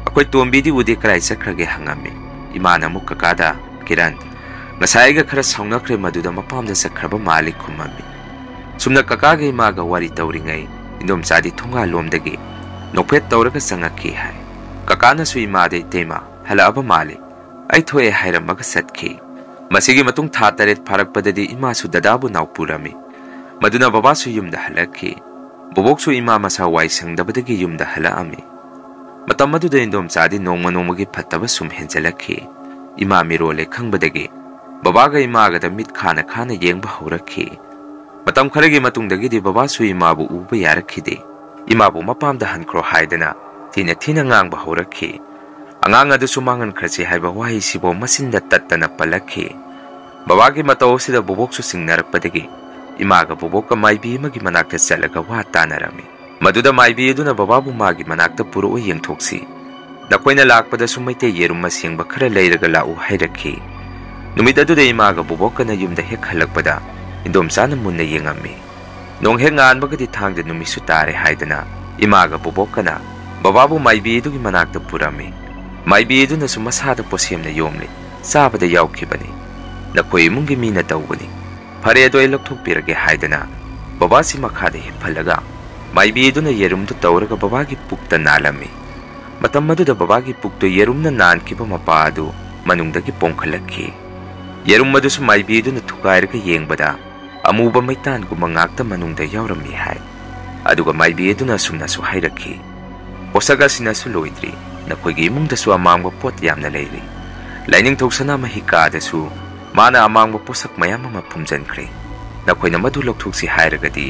ꯑꯩꯈꯣꯏ ꯇꯣꯝꯕꯤꯗꯤ ꯎꯗꯦ, ꯀꯔꯥꯏ ꯆꯠꯈ꯭ꯔꯒꯦ?" ꯍꯪꯉꯝꯃꯤ꯫ ꯏꯃꯥꯅ ꯑꯃꯨꯛ ꯀꯀꯥꯗ, "ꯀꯤꯔꯟ, ꯉꯁꯥꯏ ꯑꯩꯒ ꯈꯔ ꯁꯥꯎꯅꯈ꯭ꯔꯦ, ꯃꯗꯨꯗ ꯃꯄꯥꯝꯗ ꯆꯠꯈ꯭ꯔꯕ ꯃꯥꯜꯂꯤ" ꯈꯨꯝꯃꯝꯃꯤ꯫ ꯁꯨꯝꯅ ꯀꯀꯥꯒ ꯏꯃꯥꯒ ꯋꯥꯔꯤ ꯇꯧꯔꯤꯉꯩ ꯏꯟꯗꯣꯝꯆꯥꯗꯤ ꯊꯣꯡꯒꯥꯜꯂꯣꯝꯗꯒꯤ ꯅꯣꯛꯐꯦꯠ ꯇꯧꯔꯒ ꯆꯪꯉꯛꯈꯤ ꯍꯥꯏ꯫ ꯀꯀꯥꯅꯁꯨ ꯏꯃꯥꯗ, "ꯏꯇꯩꯃ, ꯍꯜꯂꯛꯑꯕ ꯃꯥꯜꯂꯤ, ꯑꯩ ꯊꯣꯛꯑꯦ" ꯍꯥꯏꯔꯝꯃꯒ ꯆꯠꯈꯤ꯫ ꯃꯁꯤꯒꯤ ꯃꯇꯨꯡ ꯊꯥ ꯇꯔꯦꯠ ꯐꯥꯔꯛꯄꯗꯗꯤ ꯏꯃꯥꯁꯨ ꯗꯗꯥꯕꯨ ꯅꯥꯎꯄꯨꯔꯝꯃꯤ꯫ ꯃꯗꯨꯅ ꯕꯕꯥꯁꯨ ꯌꯨꯝꯗ ꯍꯜꯂꯛꯈꯤ꯫ ꯕꯣꯕꯣꯛꯁꯨ ꯏꯃꯥ ꯃꯁꯥ ꯋꯥꯏ ꯁꯪꯗꯕꯗꯒꯤ ꯌꯨꯝꯗ ꯍꯜꯂꯛꯑꯝꯃꯤ꯫ ꯃꯇꯝ ꯑꯗꯨꯗ ꯏꯟꯗꯣꯝꯆꯥꯗꯤ ꯅꯣꯡꯃ ꯅꯣꯡꯃꯒꯤ ꯐꯠꯇꯕ ꯁꯨꯝ ꯍꯦꯟꯖꯜꯂꯛꯈꯤ꯫ ꯏꯃꯥ ꯃꯤꯔꯣꯜꯂꯦ ꯈꯪꯕꯗꯒꯤ ꯕꯕꯥꯒ ꯏꯃꯥꯒꯗ ꯃꯤꯠ ꯈꯥꯅ ꯈꯥꯅ ꯌꯦꯡꯕ ꯍꯧꯔꯛꯈꯤ꯫ ꯃꯇꯝ ꯈꯔꯒꯤ ꯃꯇꯨꯡꯗꯒꯤꯗꯤ ꯕꯕꯥꯁꯨ ꯏꯃꯥꯕꯨ ꯎꯕ ꯌꯥꯔꯛꯈꯤꯗꯦ꯫ ꯏꯃꯥꯕꯨ ꯃꯄꯥꯝꯗ ꯍꯟꯈ꯭ꯔꯣ ꯍꯥꯏꯗꯅ ꯊꯤꯅ ꯊꯤꯅ ꯉꯥꯡꯕ ꯍꯧꯔꯛꯈꯤ꯫ ꯑꯉꯥꯡ ꯑꯗꯨꯁꯨ ꯃꯥꯡꯍꯟꯈ꯭ꯔꯁꯤ ꯍꯥꯏꯕ ꯋꯥꯍꯩꯁꯤꯐꯥꯎ ꯃꯆꯤꯟꯗ ꯇꯠꯇꯅ ꯄꯜꯂꯛꯈꯤ꯫ ꯕꯕꯥꯒꯤ ꯃꯇꯧ ꯑꯁꯤꯗ ꯕꯣꯕꯣꯛꯁꯨ ꯆꯤꯡꯅꯔꯛꯄꯗꯒꯤ ꯏꯃꯥꯒ ꯕꯣꯕꯣꯛꯀ ꯃꯥꯏꯕꯤ ꯑꯃꯒꯤ ꯃꯅꯥꯛꯇ ꯆꯠꯂꯒ ꯋꯥ ꯇꯥꯅꯔꯝꯃꯤ꯫ ꯃꯗꯨꯗ ꯃꯥꯏꯕꯤ ꯑꯗꯨꯅ ꯕꯕꯥꯕꯨ ꯃꯥꯒꯤ ꯃꯅꯥꯛꯇ ꯄꯨꯔꯛꯑꯣ ꯌꯦꯡꯊꯣꯛꯁꯤ, ꯅꯈꯣꯏꯅ ꯂꯥꯛꯄꯗꯁꯨ ꯃꯩꯇꯩ ꯌꯦꯔꯨꯝ ꯑꯁꯦꯡꯕ ꯈꯔ ꯂꯩꯔꯒ ꯂꯥꯛꯎ ꯍꯥꯏꯔꯛꯈꯤ꯫ ꯅꯨꯃꯤꯠ ꯑꯗꯨꯗ ꯏꯃꯥꯒ ꯕꯣꯕꯣꯛꯀꯅ ꯌꯨꯝꯗ ꯍꯦꯛ ꯍꯜꯂꯛꯄꯗ ꯏꯟꯗꯣꯝꯆꯥꯅ ꯃꯨꯟꯅ ꯌꯦꯡꯉꯝꯃꯤ꯫ ꯅꯣꯡ ꯍꯦꯛ ꯉꯥꯟꯕꯒꯗꯤ ꯊꯥꯡꯖ ꯅꯨꯃꯤꯠꯁꯨ ꯇꯥꯔꯦ ꯍꯥꯏꯗꯅ ꯏꯃꯥꯒ ꯕꯣꯕꯣꯛꯀꯅ ꯕꯕꯥꯕꯨ ꯃꯥꯏꯕꯤ ꯑꯗꯨꯒꯤ ꯃꯅꯥꯛꯇ ꯄꯨꯔꯝꯃꯤ꯫ ꯃꯥꯏꯕꯤ ꯑꯗꯨꯅꯁꯨ ꯃꯁꯥꯗ ꯄꯣꯠꯁꯦꯝꯅ ꯌꯣꯝꯂꯤ, ꯆꯥꯕꯗ ꯌꯥꯎꯈꯤꯕꯅꯤ, ꯅꯈꯣꯏ ꯏꯃꯨꯡꯒꯤ ꯃꯤꯅ ꯇꯧꯕꯅꯤ, ꯐꯔꯦ ꯑꯗꯣ ꯑꯩ ꯂꯧꯊꯣꯛꯄꯤꯔꯒꯦ ꯍꯥꯏꯗꯅ ꯕꯕꯥꯁꯤ ꯃꯈꯥꯗ ꯍꯤꯞꯍꯜꯂꯒ ꯃꯥꯏꯕꯤ ꯑꯗꯨꯅ ꯌꯦꯔꯨꯝꯗꯨ ꯇꯧꯔꯒ ꯕꯕꯥꯒꯤ ꯄꯨꯛꯇ ꯅꯥꯜꯂꯝꯃꯤ꯫ ꯃꯇꯝ ꯑꯗꯨꯗ ꯕꯕꯥꯒꯤ ꯄꯨꯛꯇꯨ ꯌꯦꯔꯨꯝꯅ ꯅꯥꯟꯈꯤꯕ ꯃꯄꯥ ꯑꯗꯨ ꯃꯅꯨꯡꯗꯒꯤ ꯄꯣꯝꯈꯠꯂꯛꯈꯤ꯫ ꯌꯦꯔꯨꯝ ꯑꯗꯨꯁꯨ ꯃꯥꯏꯕꯤ ꯑꯗꯨꯅ ꯊꯨꯒꯥꯏꯔꯒ ꯌꯦꯡꯕꯗ ꯑꯃꯨꯕ ꯃꯩꯇꯥꯟꯒꯨꯝꯕ ꯉꯥꯛꯇ ꯃꯅꯨꯡꯗ ꯌꯥꯎꯔꯝꯃꯤ ꯍꯥꯏ꯫ ꯑꯗꯨꯒ ꯃꯥꯏꯕꯤ ꯑꯗꯨꯅ ꯑꯁꯨꯝꯅꯁꯨ ꯍꯥꯏꯔꯛꯈꯤ, ꯄꯣꯠꯁꯛ ꯑꯁꯤꯅꯁꯨ ꯂꯣꯏꯗ꯭ꯔꯤ, ꯅꯈꯣꯏꯒꯤ ꯏꯃꯨꯡꯗꯁꯨ ꯑꯃꯥꯡꯕ ꯄꯣꯠ ꯌꯥꯝꯅ ꯂꯩꯔꯤ꯫ ꯂꯥꯏꯅꯤꯡꯊꯧ ꯁꯅꯥꯃꯍꯤ ꯀꯥꯗꯁꯨ ꯃꯥꯅ ꯑꯃꯥꯡꯕ ꯄꯣꯠꯁꯛ ꯃꯌꯥꯝ ꯑꯃ ꯐꯨꯝꯖꯤꯟꯈ꯭ꯔꯦ꯫ ꯅꯈꯣꯏꯅ ꯃꯗꯨ ꯂꯧꯊꯣꯛꯁꯤ ꯍꯥꯏꯔꯒꯗꯤ,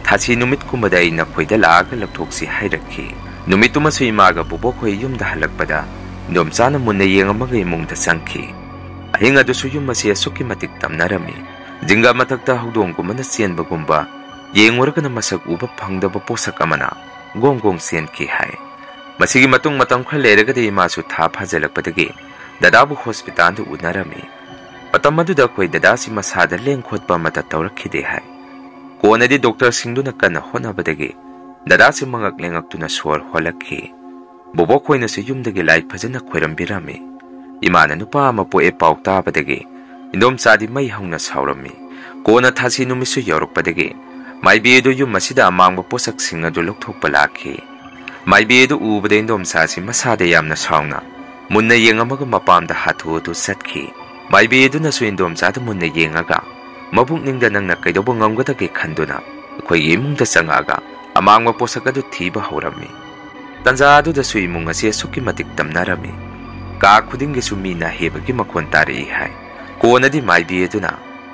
ꯊꯥꯁꯤ ꯅꯨꯃꯤꯠꯀꯨꯝꯕꯗ ꯑꯩ ꯅꯈꯣꯏꯗ ꯂꯥꯛꯑꯒ ꯂꯧꯊꯣꯛꯁꯤ ꯍꯥꯏꯔꯛꯈꯤ꯫ ꯅꯨꯃꯤꯠꯇꯨꯃꯁꯨ ꯏꯃꯥꯒ ꯕꯨꯕꯣꯛꯈꯣꯏ ꯌꯨꯝꯗ ꯍꯜꯂꯛꯄꯗ ꯏꯟꯗꯣꯝꯆꯥꯅ ꯃꯨꯟꯅ ꯌꯦꯡꯉꯝꯃꯒ ꯏꯃꯨꯡꯗ ꯆꯪꯈꯤ꯫ ꯑꯍꯤꯡ ꯑꯗꯨꯁꯨ ꯌꯨꯝ ꯑꯁꯤ ꯑꯁꯨꯛꯀꯤ ꯃꯇꯤꯛ ꯇꯝꯅꯔꯝꯃꯤ꯫ ꯖꯤꯡꯒ ꯃꯊꯛꯇ ꯍꯧꯗꯣꯡꯒꯨꯝꯕꯅ ꯆꯦꯟꯕꯒꯨꯝꯕ, ꯌꯦꯡꯉꯨꯔꯒꯅ ꯃꯁꯛ ꯎꯕ ꯐꯪꯗꯕ ꯄꯣꯠꯁꯛ ꯑꯃꯅ ꯒꯣꯡ ꯒꯣꯡ ꯆꯦꯟꯈꯤ ꯍꯥꯏ꯫ ꯃꯁꯤꯒꯤ ꯃꯇꯨꯡ ꯃꯇꯝ ꯈꯔ ꯂꯩꯔꯒꯗꯤ ꯏꯃꯥꯁꯨ ꯊꯥ ꯐꯥꯖꯤꯜꯂꯛꯄꯗꯒꯤ ꯗꯗꯥꯕꯨ ꯍꯣꯁꯄꯤꯇꯥꯜꯗ ꯎꯅꯔꯝꯃꯤ꯫ ꯃꯇꯝ ꯑꯗꯨꯗ ꯑꯩꯈꯣꯏ ꯗꯗꯥꯁꯤ ꯃꯁꯥꯗ ꯂꯦꯡ ꯈꯣꯠꯄ ꯑꯃꯠꯇ ꯇꯧꯔꯛꯈꯤꯗꯦ ꯍꯥꯏ꯫ ꯀꯣꯟꯅꯗꯤ ꯗꯣꯛꯇꯔꯁꯤꯡꯗꯨꯅ ꯀꯟꯅ ꯍꯣꯠꯅꯕꯗꯒꯤ ꯗꯗꯥꯁꯤ ꯃꯉꯛ ꯂꯦꯡꯉꯛꯇꯨꯅ ꯁꯣꯔ ꯍꯣꯜꯂꯛꯈꯤ꯫ ꯕꯣꯕꯣꯛ ꯈꯣꯏꯅꯁꯨ ꯌꯨꯝꯗꯒꯤ ꯂꯥꯏ ꯐꯖꯅ ꯈꯣꯏꯔꯝꯕꯤꯔꯝꯃꯤ꯫ ꯏꯃꯥꯅ ꯅꯨꯄꯥ ꯑꯃ ꯄꯣꯛꯑꯦ ꯄꯥꯎ ꯇꯥꯕꯗꯒꯤ ꯏꯟꯗꯣꯝꯆꯥꯗꯤ ꯃꯩ ꯍꯧꯅ ꯁꯥꯎꯔꯝꯃꯤ꯫ ꯀꯣꯟꯅ ꯊꯥꯁꯤ ꯅꯨꯃꯤꯠꯁꯨ ꯌꯧꯔꯛꯄꯗꯒꯤ ꯃꯥꯏꯕꯤ ꯑꯗꯨ ꯌꯨꯝ ꯑꯁꯤꯗ ꯑꯃꯥꯡꯕ ꯄꯣꯠꯁꯛꯁꯤꯡ ꯑꯗꯨ ꯂꯧꯊꯣꯛꯄ ꯂꯥꯛꯈꯤ꯫ ꯃꯥꯏꯕꯤ ꯑꯗꯨ ꯎꯕꯗ ꯏꯟꯗꯣꯝꯆꯥꯁꯤ ꯃꯁꯥꯗ ꯌꯥꯝꯅ ꯁꯥꯎꯅ ꯃꯨꯟꯅ ꯌꯦꯡꯉꯝꯃꯒ ꯃꯄꯥꯝꯗ ꯍꯥꯊꯨ ꯍꯥꯊꯨ ꯆꯠꯈꯤ꯫ ꯃꯥꯏꯕꯤ ꯑꯗꯨꯅꯁꯨ ꯏꯟꯗꯣꯝꯆꯥꯗ ꯃꯨꯟꯅ ꯌꯦꯡꯉꯒ, "ꯃꯕꯨꯛꯅꯤꯡꯗ ꯅꯪꯅ ꯀꯩꯗꯧꯕ ꯉꯝꯒꯗꯒꯦ?" ꯈꯟꯗꯨꯅ ꯑꯩꯈꯣꯏꯒꯤ ꯏꯃꯨꯡꯗ ꯆꯪꯉꯛꯑꯒ ꯑꯃꯥꯡꯕ ꯄꯣꯠꯁꯛ ꯑꯗꯨ ꯊꯤꯕ ꯍꯧꯔꯝꯃꯤ꯫ ꯇꯟꯖꯥ ꯑꯗꯨꯗꯁꯨ ꯏꯃꯨꯡ ꯑꯁꯤ ꯑꯁꯨꯛꯀꯤ ꯃꯇꯤꯛ ꯇꯝꯅꯔꯝꯃꯤ꯫ ꯀꯥ ꯈꯨꯗꯤꯡꯒꯤꯁꯨ ꯃꯤꯅ ꯍꯦꯕꯒꯤ ꯃꯈꯣꯟ ꯇꯥꯔꯛꯏ ꯍꯥꯏ꯫ ꯀꯣꯟꯅꯗꯤ ꯃꯥꯏꯕꯤ ꯑꯗꯨꯅ,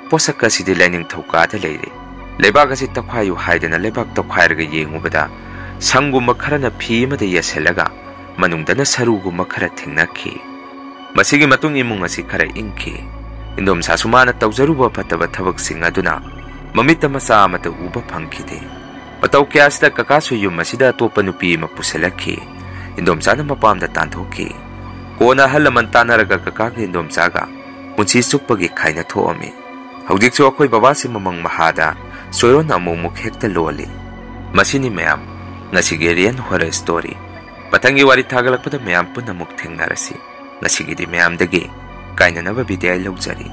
"ꯄꯣꯠꯁꯛ ꯑꯁꯤꯗꯤ ꯂꯥꯏꯅꯤꯡꯊꯧ ꯀꯥꯗ ꯂꯩꯔꯦ꯫ ꯂꯩꯕꯥꯛ ꯑꯁꯤ ꯇꯧꯈꯥꯏꯌꯨ" ꯍꯥꯏꯗꯅ ꯂꯩꯕꯥꯛ ꯇꯧꯈꯥꯏꯔꯒ ꯌꯦꯡꯉꯨꯕꯗ, ꯁꯪꯒꯨꯝꯕ ꯈꯔꯅ ꯐꯤ ꯑꯃꯗ ꯌꯦꯁꯤꯜꯂꯒ ꯃꯅꯨꯡꯗꯅ ꯁꯔꯨꯒꯨꯝꯕ ꯈꯔ ꯊꯦꯡꯅꯈꯤ꯫ ꯃꯁꯤꯒꯤ ꯃꯇꯨꯡ ꯏꯃꯨꯡ ꯑꯁꯤ ꯈꯔ ꯏꯪꯈꯤ꯫ ꯏꯟꯗꯣꯝꯆꯥꯁꯨ ꯃꯥꯅ ꯇꯧꯖꯔꯨꯕ ꯐꯠꯇꯕ ꯊꯕꯛꯁꯤꯡ ꯑꯗꯨꯅ ꯃꯃꯤꯠꯇ ꯃꯆꯥ ꯑꯃꯠꯇ ꯎꯕ ꯐꯪꯈꯤꯗꯦ꯫ ꯃꯇꯧ ꯀꯌꯥꯁꯤꯗ ꯀꯀꯥꯁꯨ ꯌꯨꯝ ꯑꯁꯤꯗ ꯑꯇꯣꯞꯄ ꯅꯨꯄꯤ ꯑꯃ ꯄꯨꯁꯤꯜꯂꯛꯈꯤ꯫ ꯏꯟꯗꯣꯝꯆꯥꯅ ꯃꯄꯥꯝꯗ ꯇꯥꯟꯊꯣꯛꯈꯤ꯫ ꯀꯣꯟꯅ ꯑꯍꯜ ꯂꯃꯟ ꯇꯥꯟꯅꯔꯒ ꯀꯀꯥꯒ ꯏꯟꯗꯣꯝꯆꯥꯒ ꯄꯨꯟꯁꯤ ꯆꯨꯞꯄꯒꯤ ꯈꯥꯏꯅ ꯊꯣꯛꯑꯝꯃꯤ꯫ ꯍꯧꯖꯤꯛꯁꯨ ꯑꯩꯈꯣꯏ ꯕꯕꯥꯁꯤ ꯃꯃꯪ ꯃꯍꯥꯗ ꯆꯣꯏꯔꯣꯟ ꯑꯃꯨꯛ ꯑꯃꯨꯛ ꯍꯦꯛꯇ ꯂꯣꯜꯂꯤ꯫ ꯃꯁꯤꯅꯤ ꯃꯌꯥꯝ, ꯉꯁꯤꯒꯤ Real Horror Story꯫ ꯃꯊꯪꯒꯤ ꯋꯥꯔꯤ ꯊꯥꯒꯠꯂꯛꯄꯗ ꯃꯌꯥꯝ ꯄꯨꯟꯅ ꯑꯃꯨꯛ ꯊꯦꯡꯅꯔꯁꯤ꯫ ꯉꯁꯤꯒꯤꯗꯤ ꯃꯌꯥꯝꯗꯒꯤ ꯀꯥꯏꯅꯅꯕ ꯕꯤꯗꯥꯏ ꯂꯧꯖꯔꯤ꯫